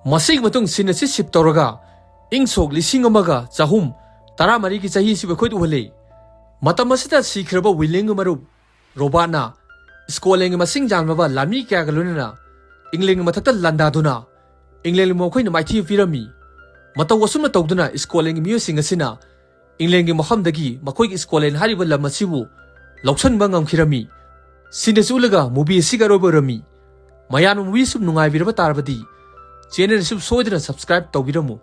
ꯃꯁꯤꯒꯤ ꯃꯇꯨꯡ ꯁꯤꯟ ꯑꯁꯤ ꯁꯤꯞ ꯇꯧꯔꯒ ꯏꯪ ꯁꯣꯛ ꯂꯤꯁꯤꯡ ꯑꯃꯒ ꯆꯍꯨꯝ ꯇꯔꯥꯃꯔꯤꯒꯤ ꯆꯍꯤ ꯑꯁꯤꯕꯨ ꯑꯩꯈꯣꯏꯗ ꯎꯍꯜꯂꯤ꯫ ꯃꯇꯝ ꯑꯁꯤꯗ ꯁꯤꯈ꯭ꯔꯕ ꯋꯤꯂꯤꯌꯝꯒꯤ ꯃꯔꯨꯞ ꯔꯣꯕꯥꯔꯠꯅ ꯁ꯭ꯀꯣꯠꯂꯦꯟꯒꯤ ꯃꯁꯤꯡ ꯌꯥꯝꯂꯕ ꯂꯥꯟꯃꯤ ꯀꯌꯥꯒ ꯂꯣꯏꯅꯅ ꯏꯪꯂꯦꯟꯒꯤ ꯃꯊꯛꯇ ꯂꯥꯟꯗꯥꯗꯨꯅ ꯏꯪꯂꯦꯟꯕꯨ ꯃꯈꯣꯏꯅ ꯃꯥꯏꯊꯤꯕ ꯄꯤꯔꯝꯃꯤ꯫ ꯃꯇꯧ ꯑꯁꯨꯝꯅ ꯇꯧꯗꯨꯅ ꯁ꯭ꯀꯣꯠꯂꯦꯟꯒꯤ ꯃꯤꯑꯣꯏꯁꯤꯡ ꯑꯁꯤꯅ ꯏꯪꯂꯦꯟꯒꯤ ꯃꯐꯝꯗꯒꯤ ꯃꯈꯣꯏꯒꯤ ꯁ꯭ꯀꯣꯠꯂꯦꯟ ꯍꯥꯏꯔꯤꯕ ꯂꯝ ꯑꯁꯤꯕꯨ ꯂꯧꯁꯤꯟꯕ ꯉꯝꯈꯤꯔꯝꯃꯤ꯫ ꯁꯤꯅ ꯎꯠꯂꯒ movie ꯑꯁꯤꯒꯤ ꯑꯔꯣꯏꯕ ꯑꯣꯏꯔꯝꯃꯤ꯫ ꯃꯌꯥꯝꯅ movie ꯑꯁꯤ ꯅꯨꯡꯉꯥꯏꯕꯤꯔꯕ ꯇꯥꯔꯕꯗꯤ channel ꯑꯁꯤ ꯁꯣꯏꯗꯅ subscribe ꯇꯧꯕꯤꯔꯝꯃꯨ꯫